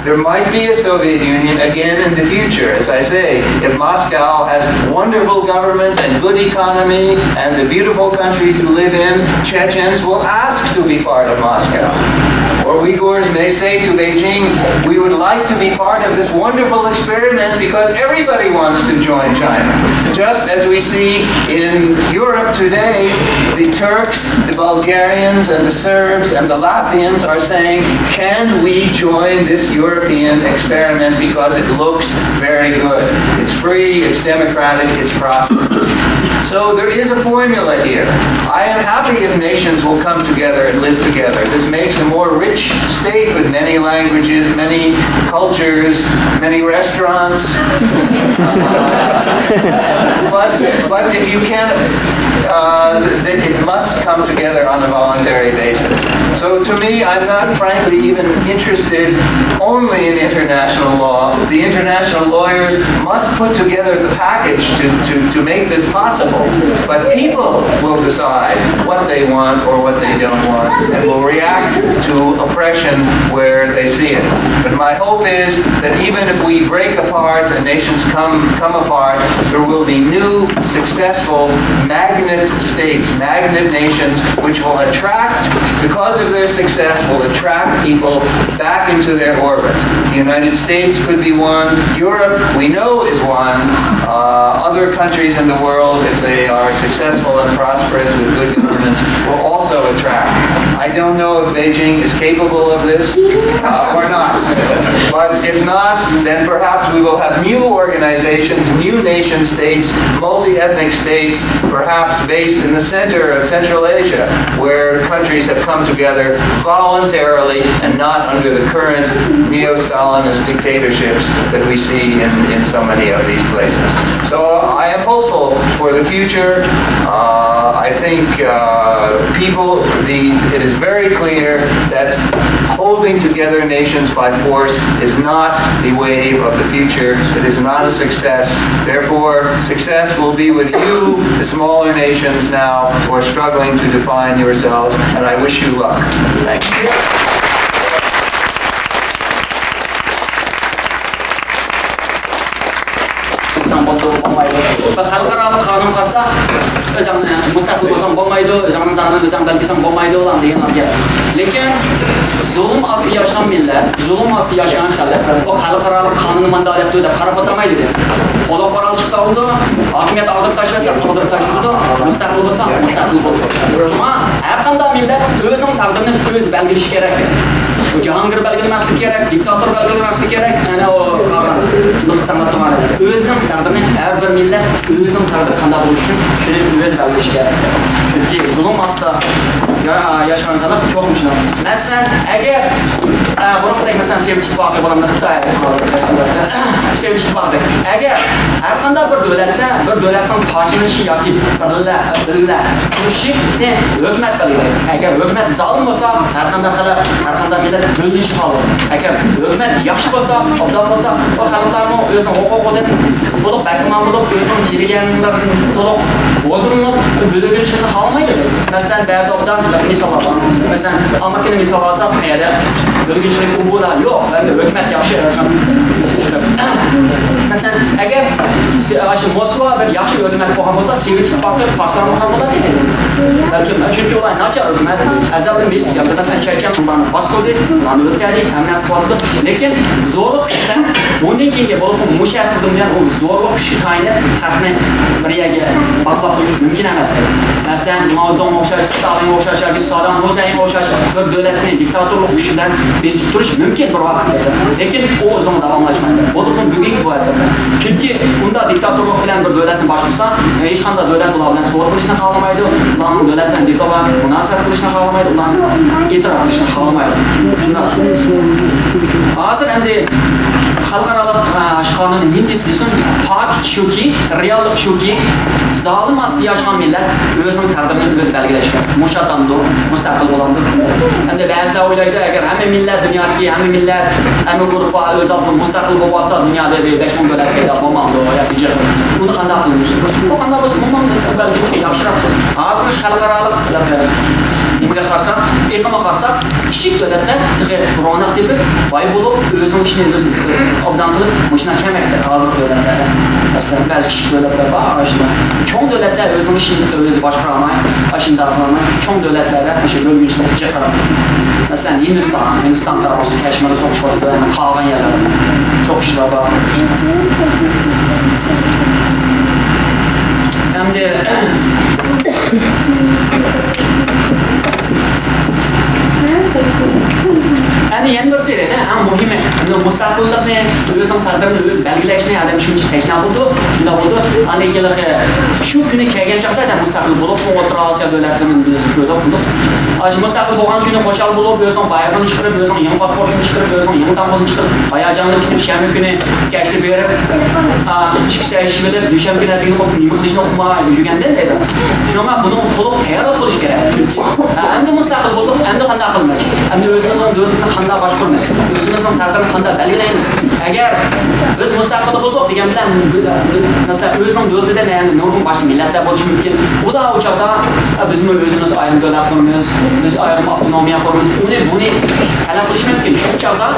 There might be a Soviet Union again in the future, as I say, if Moscow has wonderful government and good economy and a beautiful country to live in, Chechens will ask to be part of Moscow. Or Uyghurs may say to Beijing, "We would like to be part of this wonderful experiment because everybody wants to join China." Just as we see in Europe today, the Turks, the Bulgarians, and the Serbs and the Latvians are saying, "Can we join this European experiment because it looks very good. It's free, it's democratic, it's prosperous." So there is a formula here. I am happy if nations will come together and live together. This makes a more rich state with many languages, many cultures, many restaurants. But, but if you can, uh, th- th- it must come together on a voluntary basis. So to me, I'm not frankly even interested only in international law. The international lawyers must put together the package to, to, to make this possible. But people will decide what they want or what they don't want and will react to oppression where they see it. But my hope is that even if we break apart and nations come, come apart, there will be new, successful magnet states, magnet nations, which will attract, because of their success, will attract people back into their orbit. The United States could be one. Europe, we know, is one. Uh, other countries in the world, if they are successful and prosperous with good governance, will also attract. I don't know if Beijing is capable of this, uh, or not. But if not, then perhaps we will have new organizations, new nation states, multi-ethnic states, perhaps based in the center of Central Asia, where countries have come together voluntarily and not under the current neo-Stalinist dictatorships that we see in, in so many of these places. So I am hopeful for the future. Uh, I think uh, people, the, it is very clear that holding together nations by force is not the wave of the future. It is not a success. Therefore, success will be with you, the smaller nations now, who are struggling to define yourselves, and I wish you luck. Thank you. قىلساڭ بولىدۇ، بولمايدۇ. بىر خەلقئارالىق قانۇن قارىسا، ئۆزۈڭنى مۇستەقىل بولساڭ بولمايدۇ، ئۆزۈڭنىڭ تەقدىرىنى ئۆزۈڭ بەلگىلىسەڭ بولمايدۇ دېگەن گەپ. لېكىن زۇلۇم ئاستىدا ياشىغان مىللەت، زۇلۇم ئاستىدا ياشىغان خەلق بۇ خەلقئارالىق قانۇننى مانداق دەپتۇ دەپ قاراپ ئولتۇرمايدۇ. قولغا قورال چىقسا ئالىدۇ، ھاكىمىيەت ئاغدۇرۇپ تاشلىسا ئاغدۇرۇپ تاشلىتىدۇ، مۇستەقىل بولسا مۇستەقىل بولىدۇ. شۇڭا ھەر قانداق مىللەت ئۆزىنىڭ تەقدىرىنى ئۆزى بەلگىلىشى كېرەك. بۇ جاھانگىر بەلگىلىمەسلىكى كېرەك، دىكتاتور بەلگىلىمەسلىكى كېرەك. ئەنە ئۇ قالغان مىللەت تەڭلەپ تۇرغان ئۆزىنىڭ تەقدىرىنى، ھەر بىر مىللەت ئۆزىنىڭ تەقدىرى قانداق بولۇشى ئۈچۈن شۇنى ئۆزى بەلگىلىشى كېرەك. چۈنكى زۇلۇم ئاستىدا يا- ياشىغان خەلق چوقۇم شۇنداق. مەسىلەن، ئەگەر ئە، بۇرۇنقىدەك مەسىلەن سوۋېت ئىتتىپاقى بولامدۇ، خىتاي، سوۋېت ئىتتىپاقىدەك، ئەگەر ھەر قانداق بىر دۆلەتتە بىر دۆلەتنىڭ پارچىلىنىشى ياكى بىرلە بىللە تۇرۇشىنى ھۆكۈمەت بەلگىلەيدۇ. ئەگەر ھۆكۈمەت زالىم بولسا، ھەر قانداق خەلق، ھەر قانداق مىللەت بۆلۈنۈشۈپ قالىدۇ. ئەگەر ھۆكۈمەت ياخشى بولسا، ئوبدان بولسا، ئۇ خەلقلەرمۇ ئۆزىنىڭ ھوقۇقىدىن تولۇق بەھرىمەن بولۇپ، ئۆزىنىڭ تىلىگەنلىرىدىن تولۇق ھۇزۇرلىنىپ، بۆلۈنۈشىنى خالىمايدۇ. مەسىلەن، بەزى ئوبدان مىساللار بار. مەسىلەن، ئامېرىكىنى مىسالغا ئالساق، ئۇ يەردە بۆلگۈنچىلىك ئۇ بۇ لا يوق. ئەمدى ھۆكۈمەت ياخشى. مەسىلەن، ئەگەر ئاشۇ موسكۋا بىر ياخشى ھۆكۈمەت بولغان بولسا، سوۋېت ئىتتىپاقى پارچىلانمىغان بولاتتى. بەلكىم، چۈنكى ئۇلار ناچار ھۆكۈمەت، ئەزەلدىن بېسىپ كەلدى. مەسىلەن، چېچەن ئۇلارنى باستۇردى، ئۇلارنى ئۆلتۈردى، ھەممە نەرسە قىلدى. لېكىن زورلۇق كۈچ بىلەن بۇندىن كېيىنكى، بولۇپمۇ مۇشۇ ئەسىردىن بۇيان ئۇ زورلۇق كۈچكە تايىنىپ خەقنى بىر يەرگە باغلاپ قويۇش مۇمكىن ئەمەس. مەسىلەن، ماۋزېدۇڭغا ئوخشاش، ستالىنغا ئوخشاش ياكى سادام ھۇسەينگە ئوخشاش بىر دۆلەتنى دىكتاتورلۇق كۈچ بىلەن بېسىپ تۇرۇش مۇمكىن بىر ۋاقىتتا. لېكىن ئۇ ئۇزۇن داۋاملاشمايدۇ. بولۇپمۇ بۈگۈنكى بۇ ئەسىردە. چۈنكى ئۇنداق دىكتاتورلۇق بىلەن بىر دۆلەتنى باشقۇرسا، ھېچقانداق دۆلەت ئۇلار بىلەن سودا قىلىشنى خالىمايدۇ، ئۇلارنىڭ دۆلەت بىلەن دىپلوماتىك مۇناسىۋەت قىلىشنى خالىمايدۇ، ئۇلارنى ئېتىراپ قىلىشنى خالىمايدۇ. شۇنداق. ھازىر ئەمدى خەلقئارالىق، ئە، قانۇننى نېمە دېسە دېسۇن، پاكىت شۇكى، رېئاللىق شۇكى، زالىم ئاستىدا ياشىغان مىللەت ئۆزىنىڭ تەقدىرىنى ئۆزى بەلگىلەشكە. مۇشۇ ئاتامدۇ، مۇستەقىل بولامدۇ؟ ئەمدى بەزىلەر ئويلايدۇ، ئەگەر ھەممە مىللەت، دۇنيادىكى ھەممە مىللەت، ھەممە گۇرۇپپا ئۆز ئالدىدا مۇستەقىل بولۇۋاتسا، دۇنيادا بىر بەش مىڭ دۆلەت پەيدا بولمامدۇ؟ ياكى جىق. بۇنى قانداق قىلىمىز؟ بۇ قانداق بولسا بولمامدۇ؟ بەلكى ياخشىراق. ھازىر خەلقئارالىق نېمىگە قارىساق، ئېقىمغا قارىساق، كىچىك دۆلەتلەر تېخى روناق تېپىپ، باي بولۇپ، ئۆزىنىڭ ئىشىنى ئۆزى ئوبدان قىلىپ، مۇشۇنداق كەلمەكتە ھازىرقى دۆلەتلەردە. مەسىلەن، بەزى كىچىك دۆلەتلەر بار، ئاشۇنداق. چوڭ دۆلەتلەر ئۆزىنىڭ ئىشىنى ئۆزى باشقۇرالماي، ئاشۇنداق قىلالماي، چوڭ دۆلەتلەردە مۇشۇ بۆلگۈنچىلىك جىق. مەسىلەن، ھىندىستان، ھىندىستان تارىپى كەشمىرى سوقۇشۇپ ئولتۇرىدۇ، يەنە قالغان يەرلەردە سوقۇشلار بار. ئەمدى ئەمدى يەنە بىرسى دەيدۇ، ئەڭ مۇھىمى، مۇستەقىللىقنى، ئۆزىنىڭ تەقدىرىنى ئۆزى بەلگىلەشنى ئادەم شۇنچە تەشنا بولىدۇ، شۇنداق بولىدۇ. ئاندىن كېيىن شۇ كۈنى كەلگەن چاغدا ئادەم مۇستەقىل بولۇپمۇ ئوتتۇرا ئاسىيا دۆلەتلىرىنى بىز كۆردۇق، بىلدۇق. ئاشۇ مۇستەقىل بولغان كۈنى خۇشال بولۇپ، ئۆزىنىڭ بايرىقىنى چىقىرىپ، ئۆزىنىڭ يېڭى پاسپورتىنى چىقىرىپ، ئۆزىنىڭ يېڭى دامغىسىنى چىقىرىپ، ھاياجانلىنىپ كېلىپ، شەنبە كۈنى كەچتە بېرىپ، ئا، ئىككى سەھىفە ئىشلىۋېلىپ، دۈشەنبە كۈنى ئەتىگىنى قوپۇپ نېمە قىلىشنى ئۇقماي يۈرگەندىن دەيدۇ. شۇڭا بۇنىڭغا تولۇق تەييارلىق بولۇش كېرەك. ھە، ئەمدى مۇستەقىل بولدۇق، ئەمدى قانداق قىلىمىز؟ ئەمدى ئۆزىمىزنىڭ دۆلىتىنى قانداق باشقۇرىمىز؟ ئۆزىمىزنىڭ تەقدىرىنى قانداق بەلگىلەيمىز؟ ئەگەر بىز مۇستەقىل بولدۇق دېگەن بىلەن، مەسىلەن، ئۆزىنىڭ دۆلىتىدە يەنە نۇرغۇن باشقا مىللەتلەر بولۇشى مۇمكىن. ئۇلار ئۇ چاغدا، ئە، بىزمۇ ئۆزىمىز ئايرىم دۆلەت قۇرىمىز، بىز ئايرىم ئاپتونومىيە قۇرىمىز، ئۇنى، بۇنى تەلەپ قىلىشى مۇمكىن. شۇ چاغدا،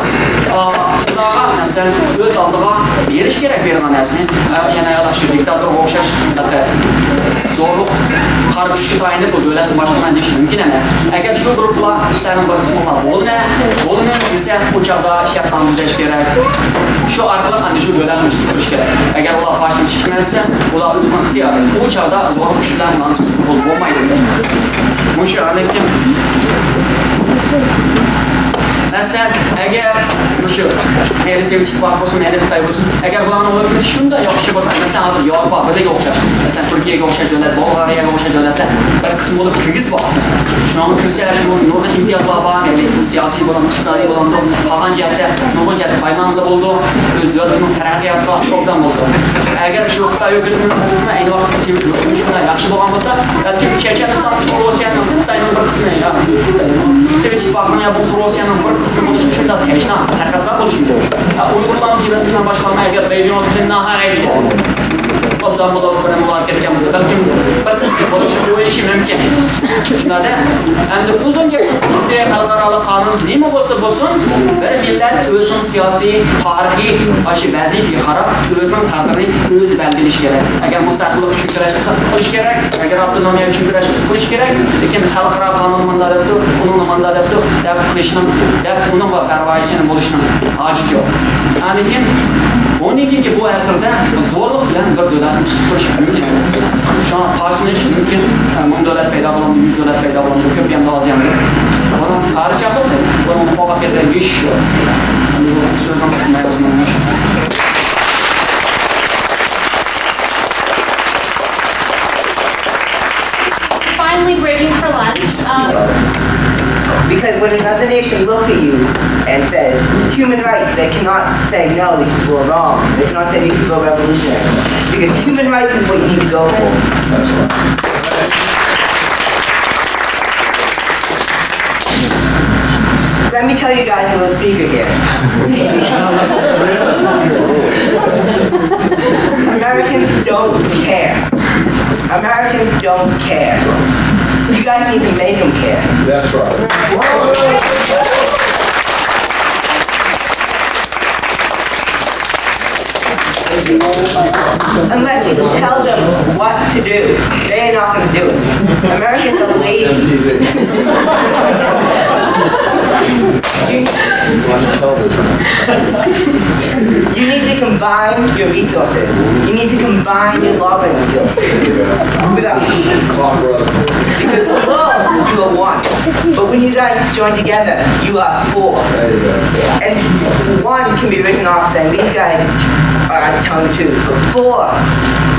ئا، ئۇلارغا، مەسىلەن، ئۆز ئالدىغا بېرىش كېرەك بېرىدىغان نەرسىنى. ئە، يەنە ئاشۇ دىكتاتورغا ئوخشاش زورلۇق، قارا كۈچكە تايىنىپ بۇ دۆلەتنى باشقۇرىمەن دېيىش مۇمكىن ئەمەس. ئەگەر شۇ گۇرۇپپىلار سەننىڭ بىر قىسمىڭلار بولىمەن، بولىمەن دېسە، ئۇ چاغدا شەرتنامە تۈزەش كېرەك. شۇ ئارقىلىق ئەمدى شۇ دۆلەتنى ئۈستۈن تۇرۇش كېرەك. ئەگەر ئۇلار پاشتىن چىقىمەن دېسە، ئۇلار ئۆزىنىڭ ئىختىيارى. ئۇ چاغدا زورلۇق كۈچ بىلەن ئۇلارنى تۇتۇپ بولمايدۇ. مۇشۇ ھالەتتە، مەسىلەن، ئەگەر مۇشۇ مەيلى سوۋېت ئىتتىپاقى بولسۇن، مەيلى خىتاي بولسۇن، ئەگەر بۇلارنىڭ ھۆكۈمىتى شۇنداق ياخشى بولسا، مەسىلەن، ھازىر ياۋروپا بىرلىكىگە ئوخشاش، مەسىلەن، تۈركىيەگە ئوخشاش دۆلەت، بۇلغارىيەگە ئوخشاش دۆلەتلەر بىر قىسىم بولۇپ كىرگۈزۈپ باقتى، مەسىلەن. شۇنىڭغا كىرسە، شۇنىڭ نۇرغۇن ئىمتىيازلار بار، مەيلى سىياسىي بولۇڭ، ئىقتىسادىي بولۇڭ، قالغان جەھەتتە، نۇرغۇن جەھەتتە پايدىلانغىلى بولىدۇ، ئۆز دۆلىتىنىڭ تەرەققىياتىغا ئوبدان بولىدۇ. ئەگەر شۇ خىتاي ھۆكۈمىتىنىڭ ئەينى ۋاقىتتا سىياسىي شۇنداق ياخشى بولغان بولسا، بەلكىم چېچەنىستان روسىيەنىڭ، خىتاينىڭ بىر قىسمى يا سوۋېت ئىتتىپاقىنىڭ يا بولمىسا روسىيەنىڭ بىر قىسمى بولۇشى شۇنداق تەشنا، تەقەززا بولۇشى مۇمكىن. ھە، ئۇيغۇرلارنىڭ تىبەتتىن باشلانغان ئەگەر بېيجىڭ ھۆكۈمىتى ناھايىتى ئوبدان بولۇپ، بىر مۇلاقات كەتكەن بولسا، بەلكىم بىر قىسمى بولۇشى، بولۇشى مۇمكىن. شۇنداق-دە، ئەمدى ئۇزۇن گەپ، خەلقئارالىق قانۇن نېمە بولسا بولسۇن، بىر مىللەت ئۆزىنىڭ سىياسىي، تارىخىي، ئاشۇ ۋەزىيىتىگە قاراپ ئۆزىنىڭ تەقدىرىنى ئۆزى بەلگىلىشى كېرەك. ئەگەر مۇستەقىللىق ئۈچۈن كۈرەش قىلسا قىلىش كېرەك، ئەگەر ئاپتونومىيە ئۈچۈن كۈرەش قىلسا قىلىش كېرەك، لېكىن خەلقئارا قانۇن مۇنداق دەپتۇ، ئۇنىڭ مۇنداق دەپتۇ دەپ قىلىشنىڭ، دەپ ئۇنىڭغا پەرۋايى بولۇشنىڭ ھاجىتى يوق. لېكىن بۇنىڭ كېيىنكى بۇ ئەسىردە زورلۇق بىلەن بىر دۆلەتنى تۇتۇپ تۇرۇش مۇمكىن ئەمەس. شۇڭا پارچىلىنىش مۇمكىن. مىڭ دۆلەت پەيدا بولامدۇ، يۈز دۆلەت پەيدا بولامدۇ، كۆپ يامدا ئاز يامدا. بۇنىڭ قارىچاقلىق، بۇنىڭ قوغلاپ كەتكەن ئىش سۆزنىڭ قىسقىسى. Finally breaking for lunch. Um, Because when another nation looks at you and says, "Human rights," they cannot say, "No, these people are wrong." They cannot say, "These people are revolutionary." Because human rights is what you need to go for. Let me tell you guys a little secret here. Americans don't care. Americans don't care. You guys need to make them care. That's right. Unless you tell them what to do, they are not going to do it. Americans are lazy. You, you need to combine your resources. You need to combine your lobbying skills. Because alone, you are one. But when you guys join together, you are four. And one can be written off saying, "These guys are telling the truth." But four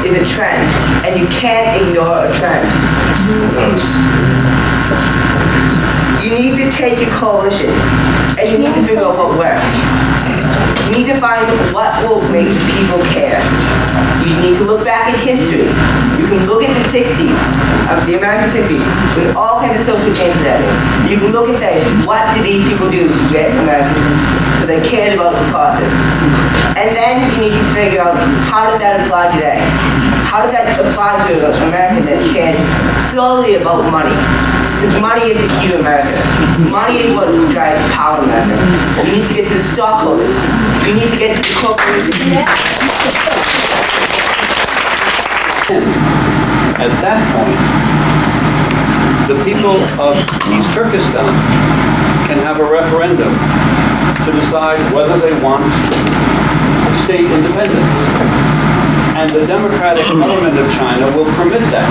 is a trend, and you can't ignore a trend. You need to take your coalition, and you need to figure out what works. You need to find what will make people care. You need to look back at history. You can look at the sixties of the American sixties with all kinds of social changes happening. You can look and say, "What did these people do to get Americans?" So they cared about the causes. And then you need to figure out, how does that apply today? How does that apply to an American that cares solely about money? Because money is the key to America. Money is what drives power in America. We need to get to the stockholders. We need to get to the corporations. At that point, the people of East Turkestan can have a referendum to decide whether they want state independence. And the democratic government of China will permit that.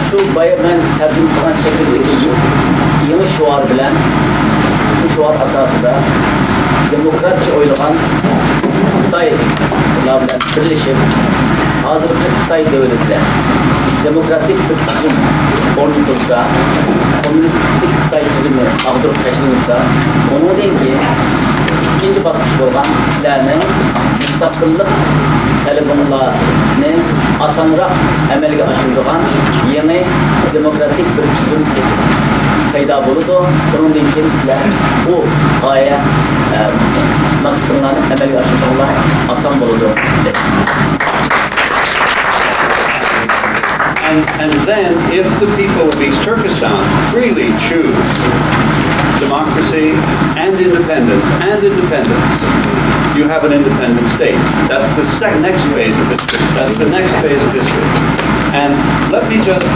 شۇ بايا مەن تەرجىمە قىلغان چەت تىلىدىكى يېڭى شوئار بىلەن، شۇ شوئار ئاساسىدا دېموكراتچە ئويلىغان خىتايلار بىلەن بىرلىشىپ، ھازىرقى خىتاي دۆلىتىدە دېموكراتىك بىر تۈزۈم ئورنىتىلسا، كوممۇنىستىك خىتاي تۈزۈمى ئاغدۇرۇپ تاشلىنسا، ئۇنىڭدىن كېيىن ئىككىنچى باسقۇچ بولغان سىلەرنىڭ مۇستەقىللىق تەلىپىڭلارنى ئاسانراق ئەمەلگە ئاشۇرىدىغان يېڭى دېموكراتىك بىر تۈزۈم پەيدا بولىدۇ. بۇنىڭدىن كېيىن سىلەر بۇ غايە، ئە، مەقسىتىڭلارنى ئەمەلگە ئاشۇرۇشۇڭلار ئاسان بولىدۇ. And, and then, if the people of East Turkestan freely choose democracy and independence, and independence, you have an independent state. That's the sec- next phase of history. That's the next phase of history. And let me just,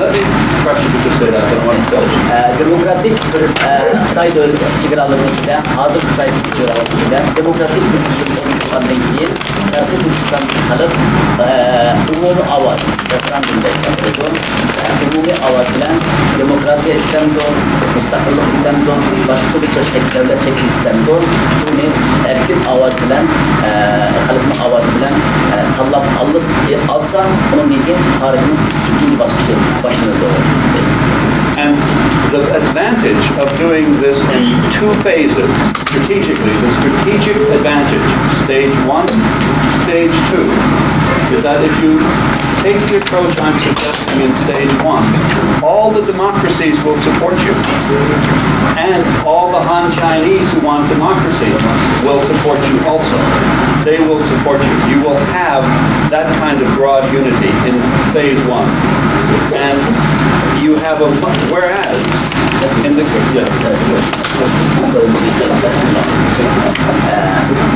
let me, perhaps you could just say that, I don't want to tell you. دېموكراتىك بىر خىتاي دۆلىتى چېگرالىرىنىڭ ئىچىدە، ھازىر خىتاي چېگرالىرىنىڭ ئىچىدە دېموكراتىك بىر تۈزۈم ئورنىتىلغاندىن كېيىن، شەرقىي تۈركىستان خەلق ئومۇمىي ئاۋاز، رېفېرېندۇم دەيدۇ، ئومۇمىي ئاۋاز بىلەن دېموكراتىيە ئىستەمدۇ، مۇستەقىللىق ئىستەمدۇ، باشقا تۈرلۈك بىر شەكىل، دۆلەت شەكلى ئىستەمدۇ، شۇنى ئەركىن ئاۋاز بىلەن، خەلقنىڭ ئاۋازى بىلەن تاللاپ ئالسا، ئۇنىڭدىن كېيىن تارىخنىڭ ئىككىنچى باسقۇچى باشلىنىدۇ. And the advantage of doing this in two phases, strategically, the strategic advantage, stage one, stage two, is that if you take the approach I'm suggesting in stage one, all the democracies will support you. And all the Han Chinese who want democracy will support you also. They will support you. You will have that kind of broad unity in phase one. And you have a, whereas, in the, yes.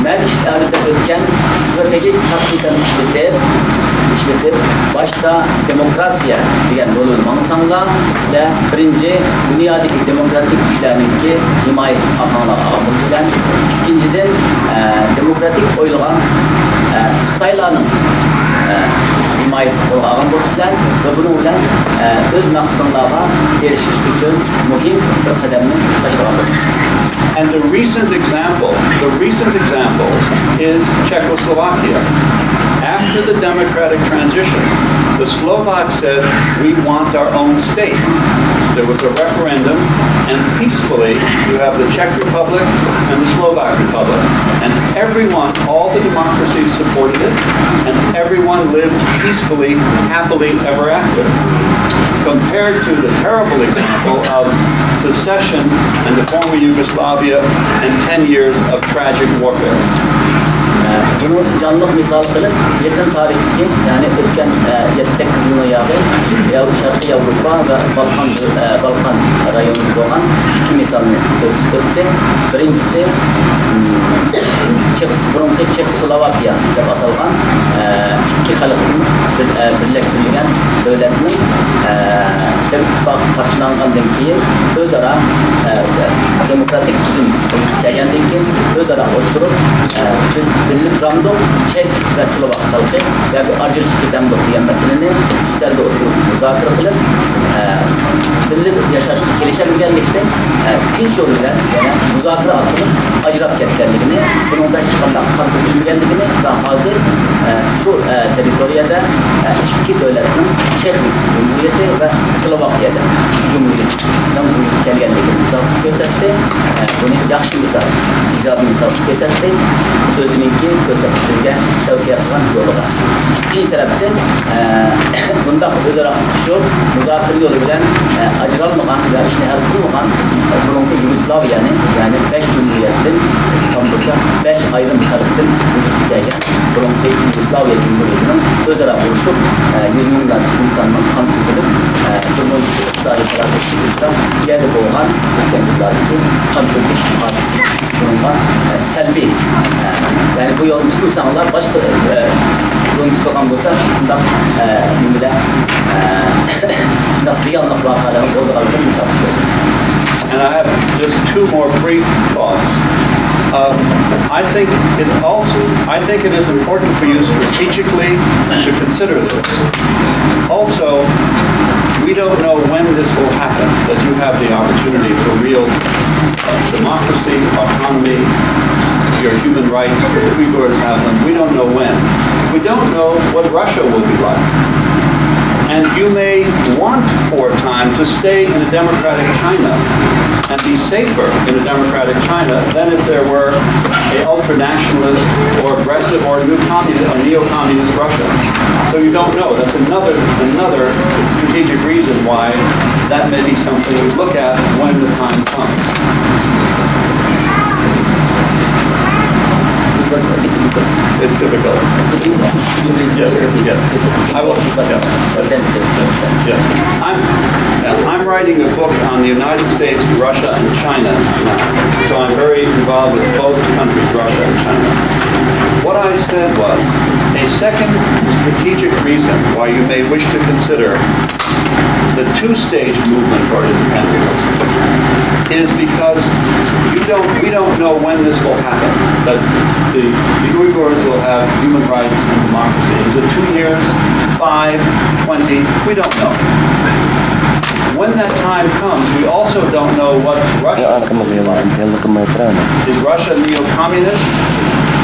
مەن ئىشلەردە ئۆتكەن ستراتېگىك تاكتىكىنى ئىشلىتىپ، ئىشلىتىپ، باشتا دېموكراتىيە دېگەن يولدا ماڭساڭلار، سىلەر بىرىنچى دۇنيادىكى دېموكراتىك كۈچلەرنىڭكى ھىمايىسىنى ئارقاڭلارغا ئالغان بولىسىلەر. ئىككىنچىدىن، ئە، دېموكراتىك ئويلىغان، ئە، خىتايلارنىڭ، ئە، ھىمايىسىنى قولغا ئالغان بولىسىلەر ۋە بۇنىڭ بىلەن، ئە، ئۆز مەقسىتىڭلارغا ئېرىشىش ئۈچۈن مۇھىم بىر قەدەمنى تاشلىغان بولىسىلەر. And the recent example, the recent example is Czechoslovakia. After the democratic transition, the Slovaks said, "We want our own state." There was a referendum, and peacefully, you have the Czech Republic and the Slovak Republic. And everyone, all the democracies supported it, and everyone lived peacefully, happily ever after. Compared to the terrible example of secession and the former Yugoslavia and ten years of tragic warfare. بۇنى جانلىق مىسال قىلىپ، يېقىن تارىختىكى، يەنى ئۆتكەن، ئە، يەتتە سەككىز يىلنىڭ ياقى ياۋ-، شەرقىي ياۋروپا ۋە بالقان، ئە، بالقان رايونىدا بولغان ئىككى مىسالنى كۆرسىتىپ ئۆتتى. بىرىنچىسى، م، چېخ-، بۇرۇنقى چېخوسلوۋاكىيە دەپ ئاتالغان، ئە، ئىككى خەلقتىن بىر-، ئە، بىرلەشتۈرۈلگەن دۆلەتنىڭ، ئە، سوۋېت ئىتتىپاقى پارچىلانغاندىن كېيىن ئۆزئارا، ئە، دېموكراتىك تۈزۈم كەلگەندىن كېيىن ئۆزئارا ئولتۇرۇپ، ئە، بىز بىللە تۇرامدۇق، چېك ۋە سلوۋاك خەلقى ياكى ئاجرىشىپ كېتەمدۇق دېگەن مەسىلىنى ئۈستەلدە ئولتۇرۇپ مۇزاكىرە قىلىپ، ئە، بىللە ياشاشقا كېلىشەلمىگەنلىكتىن، ئە، تىنچ يول بىلەن يەنە مۇزاكىرە ئارقىلىق ئاجراپ كەتكەنلىكىنى، بۇنىڭدا ھېچقانداق قان تۆكۈلمىگەنلىكىنى ۋە ھازىر، ئە، شۇ، ئە، تېررىتورىيەدە، ئە، ئىككى دۆلەتنىڭ چېخ جۇمھۇرىيىتى ۋە سلوۋاكىيەدە جۇمھۇرىيەتنىڭ ۋۇجۇدقا كەلگەنلىكىنى مىسال قىلىپ كۆرسەتتى. ئە، بۇنى ياخشى مىسال، ئىجابىي مىسال قىلىپ كۆرسەتتى. ئۆزىنىڭكى كۆرسەتتى بىزگە تەۋسىيە قىلغان يولىغا. ئىككىنچى تەرەپتىن، ئە، بۇنداق ئۆزئارا ئۇقۇشۇپ، مۇزاكىرە يولى بىلەن، ئە، ئاجرالمىغان ۋە ئىشنى ھەل قىلمىغان، ئە، بۇرۇنقى يۇگوسلاۋىيەنى، يەنى بەش جۇمھۇرىيەتتىن، تام بولسا بەش ئايرىم خەلقتىن ۋۇجۇدقا كەلگەن بۇرۇنقى يۇگوسلاۋىيە جۇمھۇرىيىتىنىڭ ئۆزئارا ئۇرۇشۇپ، ئە، يۈز مىڭلارچە ئىنساننىڭ قان تۆكۈلۈپ، ئە، بۇرۇنقى ئىقتىسادىي پالاكەتچىلىك يەردە بولغان ئۆتكەن يىللاردىكى قان تۆكۈش ھادىسىسى. بۇنىڭغا، ئە، سەلبىي، ئە، يەنى بۇ يولنى تۇتمىساڭلار، باشقا، ئە، يولنى تۇتىدىغان بولسا، شۇنداق، ئە، نېمىلەر، ئە، شۇنداق زىيانلىق ۋەقەلەرنىڭ بولىدىغانلىقىنى مىسال قىلدىم. And I have just two more brief thoughts. Um, I think it also, I think it is important for you strategically to consider this. Also, we don't know when this will happen, that you have the opportunity for real democracy, autonomy, your human rights, the Uyghurs have them. We don't know when. We don't know what Russia will be like. And you may want for a time to stay in a democratic China and be safer in a democratic China than if there were a ultra-nationalist or aggressive or new communist, a neo-communist Russia. So you don't know. That's another, another strategic reason why that may be something we look at when the time comes. It's difficult. Yeah, yeah. I will, yeah. Yeah. I'm, yeah, I'm writing a book on the United States, Russia, and China now. So I'm very involved with both countries, Russia and China. What I said was, a second strategic reason why you may wish to consider the two-stage movement toward independence is because you don't, we don't know when this will happen, but the, the Uyghurs will have human rights and democracy. Is it two years, five, twenty? We don't know. When that time comes, we also don't know what Russia, is Russia neo-communist?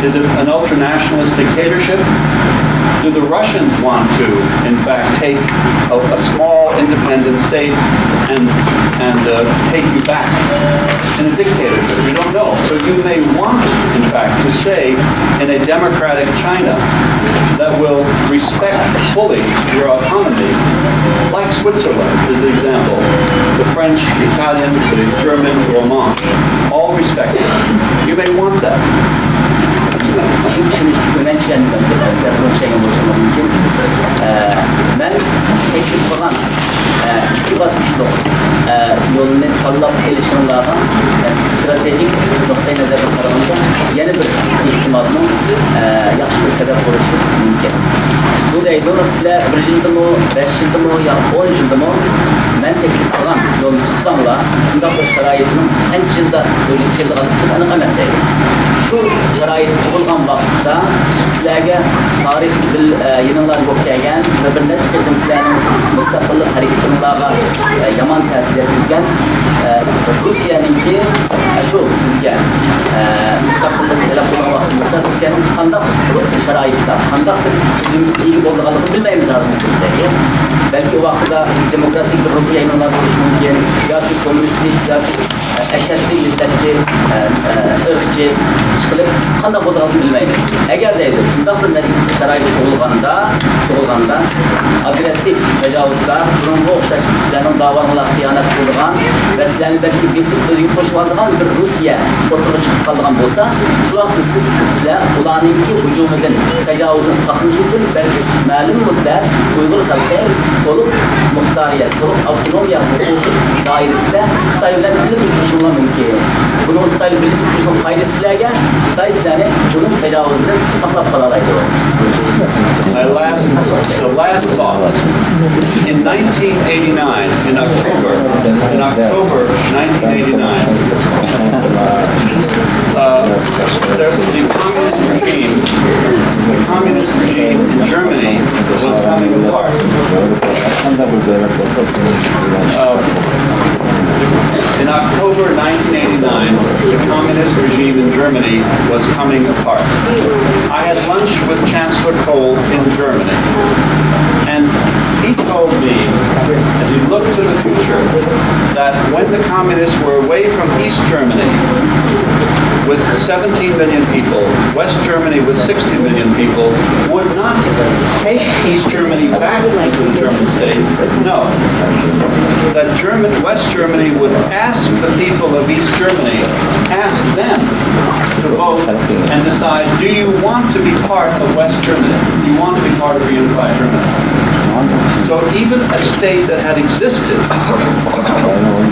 Is it an ultra-nationalist dictatorship? Do the Russians want to, in fact, take a, a small independent state and, and, uh, take you back in a dictatorship? We don't know. So you may want, in fact, to stay in a democratic China that will respect fully your autonomy, like Switzerland is the example. The French, the Italians, the German, Romansh, all respect it. You may want that. شۇنى، شۇنى چۈشەنمىدىم، بىر نەرسىلەر بۇنى چۈشەنگەن بولۇشىمۇ مۇمكىن. ئە، مەن تەكلىپ قىلغان، ئە، ئىككى باسقۇچلۇق، ئە، يولنى تاللاپ قېلىشىڭلارغا، ئە، ئىستراتېگىك نۇقتىئى نەزەردىن قارىغاندا يەنە بىر ئېھتىمالنىڭ، ئە، ياخشى بىر سەۋەب بولۇشى مۇمكىن. بۇ دەيدۇ، سىلەر بىر يىلدىمۇ، بەش يىلدىمۇ يا ئون يىلدىمۇ مەن تەكلىپ قىلغان يولنى تۇتساڭلار، شۇنداق بىر شارائىتنىڭ قانچە يىلدا ۋۇجۇدقا كېلىدىغانلىقى ئېنىق ئەمەس دەيدۇ. شۇ شارائىت تۇغۇلغان ۋاقىتتا سىلەرگە تارىخ بىل-، ئە، يېنىڭلاردا بولۇپ كەلگەن ۋە بىر نەچچە قېتىم سىلەرنىڭ مۇستەقىللىق ھەرىكىتىڭلارغا، ئە، يامان تەسىر يەتكۈزگەن، ئە، روسىيەنىڭكى، ئە، شۇ بىزگە، ئە، مۇستەقىللىق تەلەپ قىلغان ۋاقتىمىزدا روسىيەنىڭ قانداق شارائىتتا، قانداق بىز تۈزۈمگە ئىگە بولىدىغانلىقىنى بىلمەيمىز ھازىر. بەلكى ئۇ ۋاقتىدا دېموكراتىك بىر روسىيە يېنىڭلاردا بولۇشى مۇمكىن ياكى كوممۇنىستىك ياكى ئەشەددىي مىللەتچى، ئە، ئە، ئىرقچى ئىشقىلىپ قانداق بولىدىغانلىقىنى بىلمەيمىز. ئەگەر دەيدۇ، شۇنداق بىر مەجبۇرىي شارائىت تۇغۇلغاندا، تۇغۇلغاندا ئاگرېسسىپ تاجاۋۇزكار، بۇنىڭغا ئوخشاش سىلەرنىڭ داۋاڭلارغا خىيانەت قىلىدىغان ۋە سىلەرنى بەلكى بېسىپ ئۆزىگە قوشۇۋالىدىغان بىر روسىيە ئوتتۇرىغا چىقىپ قالىدىغان بولسا، شۇ ۋاقىتتا سىز ئۇلارنىڭكى ھۇجۇمىدىن، تاجاۋۇزدىن ساقلىنىش ئۈچۈن بەلكى مەلۇم مۇددەت ئۇيغۇر خەلقى تولۇق مۇختارىيەت، تولۇق ئاپتونومىيە ھوقۇقى دائىرىسىدە خىتاي بىلەن بىرلىكتە كۈرىشىڭلار مۇمكىن. بۇنىڭ خىتاي بىلەن بىرلىكتە كۈرىشىنىڭ پايدىسى سىلەرگە، خىتاي سىلەرنى بۇنىڭ تاجاۋۇزىدىن ساقلاپ قالالايدۇ. My last, the last thought. In nineteen eighty-nine, in October, in October nineteen eighty-nine, uh, there, the communist regime, the communist regime in Germany was coming apart. Uh, in October nineteen eighty-nine, the communist regime in Germany was coming apart. I had lunch with Chancellor Kohl in Germany, and he told me, as he looked to the future, that when the communists were away from East Germany, with seventeen million people, West Germany with sixty million people, would not take East Germany back into the German state. No. That German, West Germany would ask the people of East Germany, ask them to vote and decide, do you want to be part of West Germany? Do you want to be part of a unified Germany? So even a state that had existed,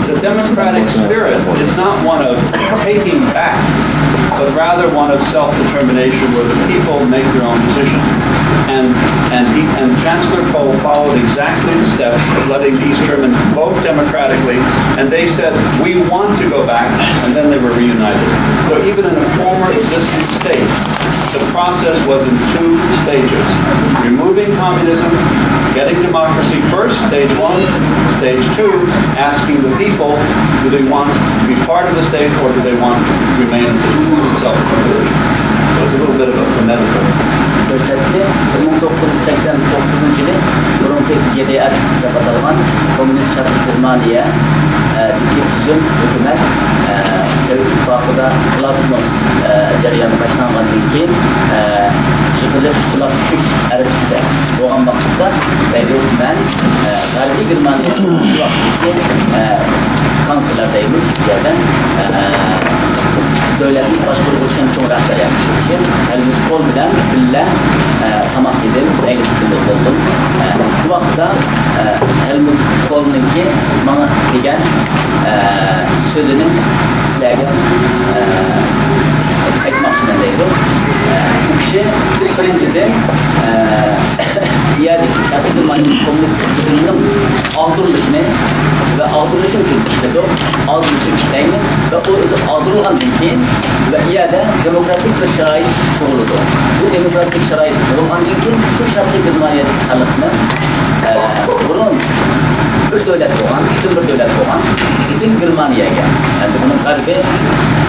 the democratic spirit is not one of taking back, but rather one of self-determination where the people make their own decision. And, and, he, and Chancellor Kohl followed exactly the steps of letting East Germans vote democratically, and they said, we want to go back, and then they were reunited. So even in a former existing state, the process was in two stages. Removing communism, getting democracy first, stage one. Stage two, asking the people, do they want to be part of the state or do they want to remain as a self-determination? So it's a little bit of a metaphor. كۆرسەتتى. بىر مىڭ توققۇز يۈز سەكسەن توققۇزىنچى يىلى بۇرۇنقى گ د ر دەپ ئاتالغان كوممۇنىست شەرقىي گېرمانىيە، ئە، دىكى تۈزۈم ھۆكۈمەت، ئە، سوۋېت ئىتتىپاقىدا گلاسنوست، ئە، جەريانى باشلانغاندىن كېيىن، ئە، يىقىلىپ، قۇلاپ چۈشۈش ئەرەپىسىدە بولغان ۋاقىتتا، دەيدۇ، مەن، ئە، غەربىي گېرمانىيە ۋاقتىدىكى، ئە، كانسلېر دەيمىز، بۇ يەردە، ئە، دۆلەتنى باشقۇرغۇچى ھەم چوڭ رەھبەر، يەنى شۇ كىشى ھېلمۇت كول بىلەن بىللە، ئە، تاماق يېدىم، ئەگىز پىكىردە بولدۇم. ئە، شۇ ۋاقىتتا، ئە، ھېلمۇت كولنىڭكى ماڭا دېگەن، ئە، سۆزىنى سىلەرگە، ئە، ئېيتماقچىمەن دەيدۇ. ئە، ئۇ كىشى بىرىنچىدىن، ئە، بۇ يەردىكى شەرقىي گېرمانىيە كوممۇنىست تۈزۈمىنىڭ ئاغدۇرۇلۇشىنى ۋە ئاغدۇرۇلۇشى ئۈچۈن ئىشلىدۇق. ئاغدۇرۇلۇشى ئۈچۈن ئىشلەيمىز ۋە ئۇ ئۆزى ئاغدۇرۇلغاندىن كېيىن ۋە ئۇ يەردە دېموكراتىك بىر شارائىت تۇغۇلىدۇ. بۇ دېموكراتىك شارائىت تۇغۇلغاندىن كېيىن شۇ شەرقىي گېرمانىيەدىكى خەلقنى، ئە، بۇرۇن بىر دۆلەت بولغان، پۈتۈن بىر دۆلەت بولغان، پۈتۈن گېرمانىيەگە، ئەمدى بۇنىڭ غەربى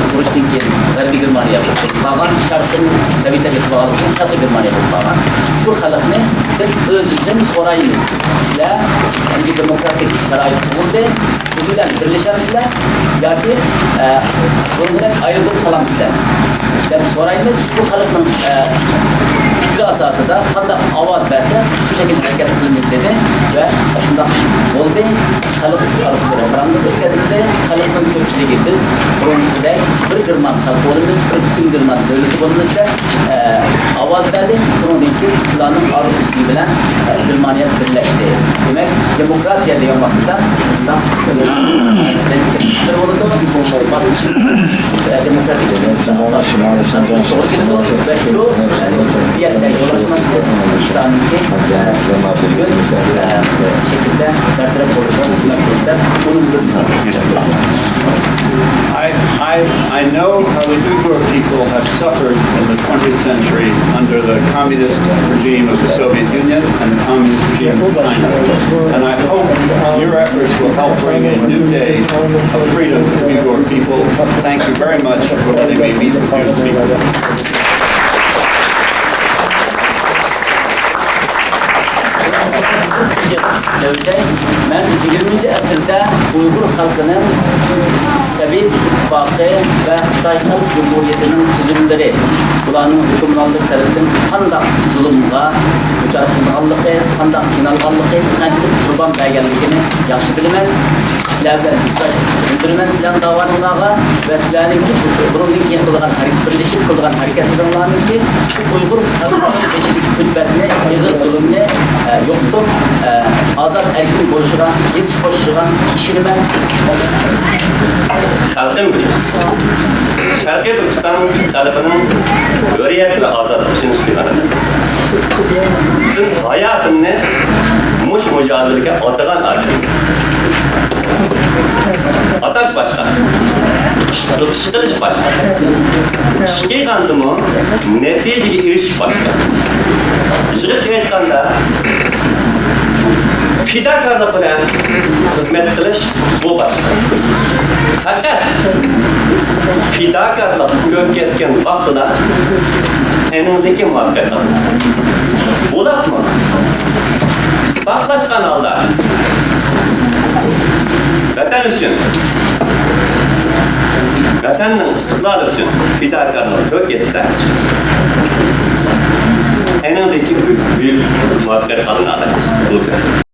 ئۇرۇشتىن كېيىن غەربىي گېرمانىيە بولۇپ قالغان، شەرقىنى سوۋېتلەرگە سېلىپ قالغان، شەرقىي گېرمانىيە بولۇپ قالغان. شۇ خەلقنى بىز ئۆزىدىن سورايمىز. سىلەر ئەمدى دېموكراتىك شارائىت تۇغۇلدى، بىز بىلەن بىرلىشەمسىلەر ياكى، ئە، بۇنىڭ بىلەن ئايرىلىپ قالامسىلەر دەپ سورايمىز. شۇ خەلقنىڭ، ئە، پىكرى ئاساسىدا قانداق ئاۋاز بەرسە، شۇ شەكىلدە ھەرىكەت قىلىمىز دېدى ۋە شۇنداق بولدى. خەلق ئارىسىدا رېفېرېندۇم ئۆتكۈزۈلدى. خەلقنىڭ كۆپچىلىكى بىز بۇرۇنقىدەك بىر گېرمان خەلقى بولىمىز، بىر پۈتۈن گېرمان دۆلىتى بولىمىز دەپ، ئە، ئاۋاز بەردى. بۇنىڭدىن كېيىن شۇلارنىڭ ئارزۇسى بىلەن، ئە، گېرمانىيە بىرلەشتى. دېمەك، دېموكراتىيە دېگەن ۋاقىتتا شۇنداق بولىدۇ. دېموكراتىك I, I, I know how the Uyghur people have suffered in the twentieth century under the communist regime of the Soviet Union and the communist regime of China. And I hope your efforts will help bring a new day of freedom to the Uyghur people. Thank you very much for letting me meet with you this evening. مەن يىگىرمىنچى ئەسىردە ئۇيغۇر خەلقىنىڭ سوۋېت ئىتتىپاقى ۋە خىتاي خەلق جۇمھۇرىيىتىنىڭ تۈزۈملىرى، بۇلارنىڭ ھۆكۈمرانلىقى تەرىپىدىن قانداق زۇلۇمغا دۇچار قىلىنغانلىقى، قانداق قىينالغانلىقى، قانچىلىك قۇربان بەرگەنلىكىنى ياخشى بىلىمەن. سىلەر بىلەن ھېسداشلىق بىلدۈرىمەن سىلەرنىڭ داۋانىڭلارغا ۋە سىلەرنىڭكى بۇنىڭدىن كېيىن قىلىدىغان ھەرىكەت، بىرلىشىپ قىلىدىغان ھەرىكەتلىرىڭلارنىڭكى شۇ ئۇيغۇر خەلقىنىڭ بېشىدىكى كۈلپەتنى، ئېغىر زۇلۇمنى، ئە، يوقىتىپ، ئە، ئازاد ئەركىن بولۇشىغا ھەسسە قوشۇشىغا ئىشىنىمەن. خەلقىم ئۈچۈن، شەرقىي تۈركىستان خەلقىنىڭ ھۆرىيەت ۋە ئازادلىق ئۈچۈن ئىش قىلغان ئادەم. پۈتۈن ھاياتىمنى مۇشۇ مۇجادىلىگە ئاتىغان ئادەم. ئاتاش باشقا، ئىش، ئىش قىلىش باشقا. ئىش قىلغاندىمۇ نەتىجىگە ئېرىشىش باشقا. يىغىپ ئېيتقاندا، پىداكارلىق بىلەن خىزمەت قىلىش، بۇ باشقا. پەقەت پىداكارلىق كۆپ كەتكەن ۋاقتىدا ئېنىڭدىكى مۇۋەپپەقىيەت قازىنىسەن. بولۇپمۇ پاكلاشقان ھالدا ۋەتەن ئۈچۈن، ۋەتەننىڭ ئىستىقلالى ئۈچۈن پىداكارلىق كۆپ كەتسە، ئېنىڭدىكى بۈيۈك، بۈيۈك مۇۋەپپەقىيەت قازىنىدۇ. بۇ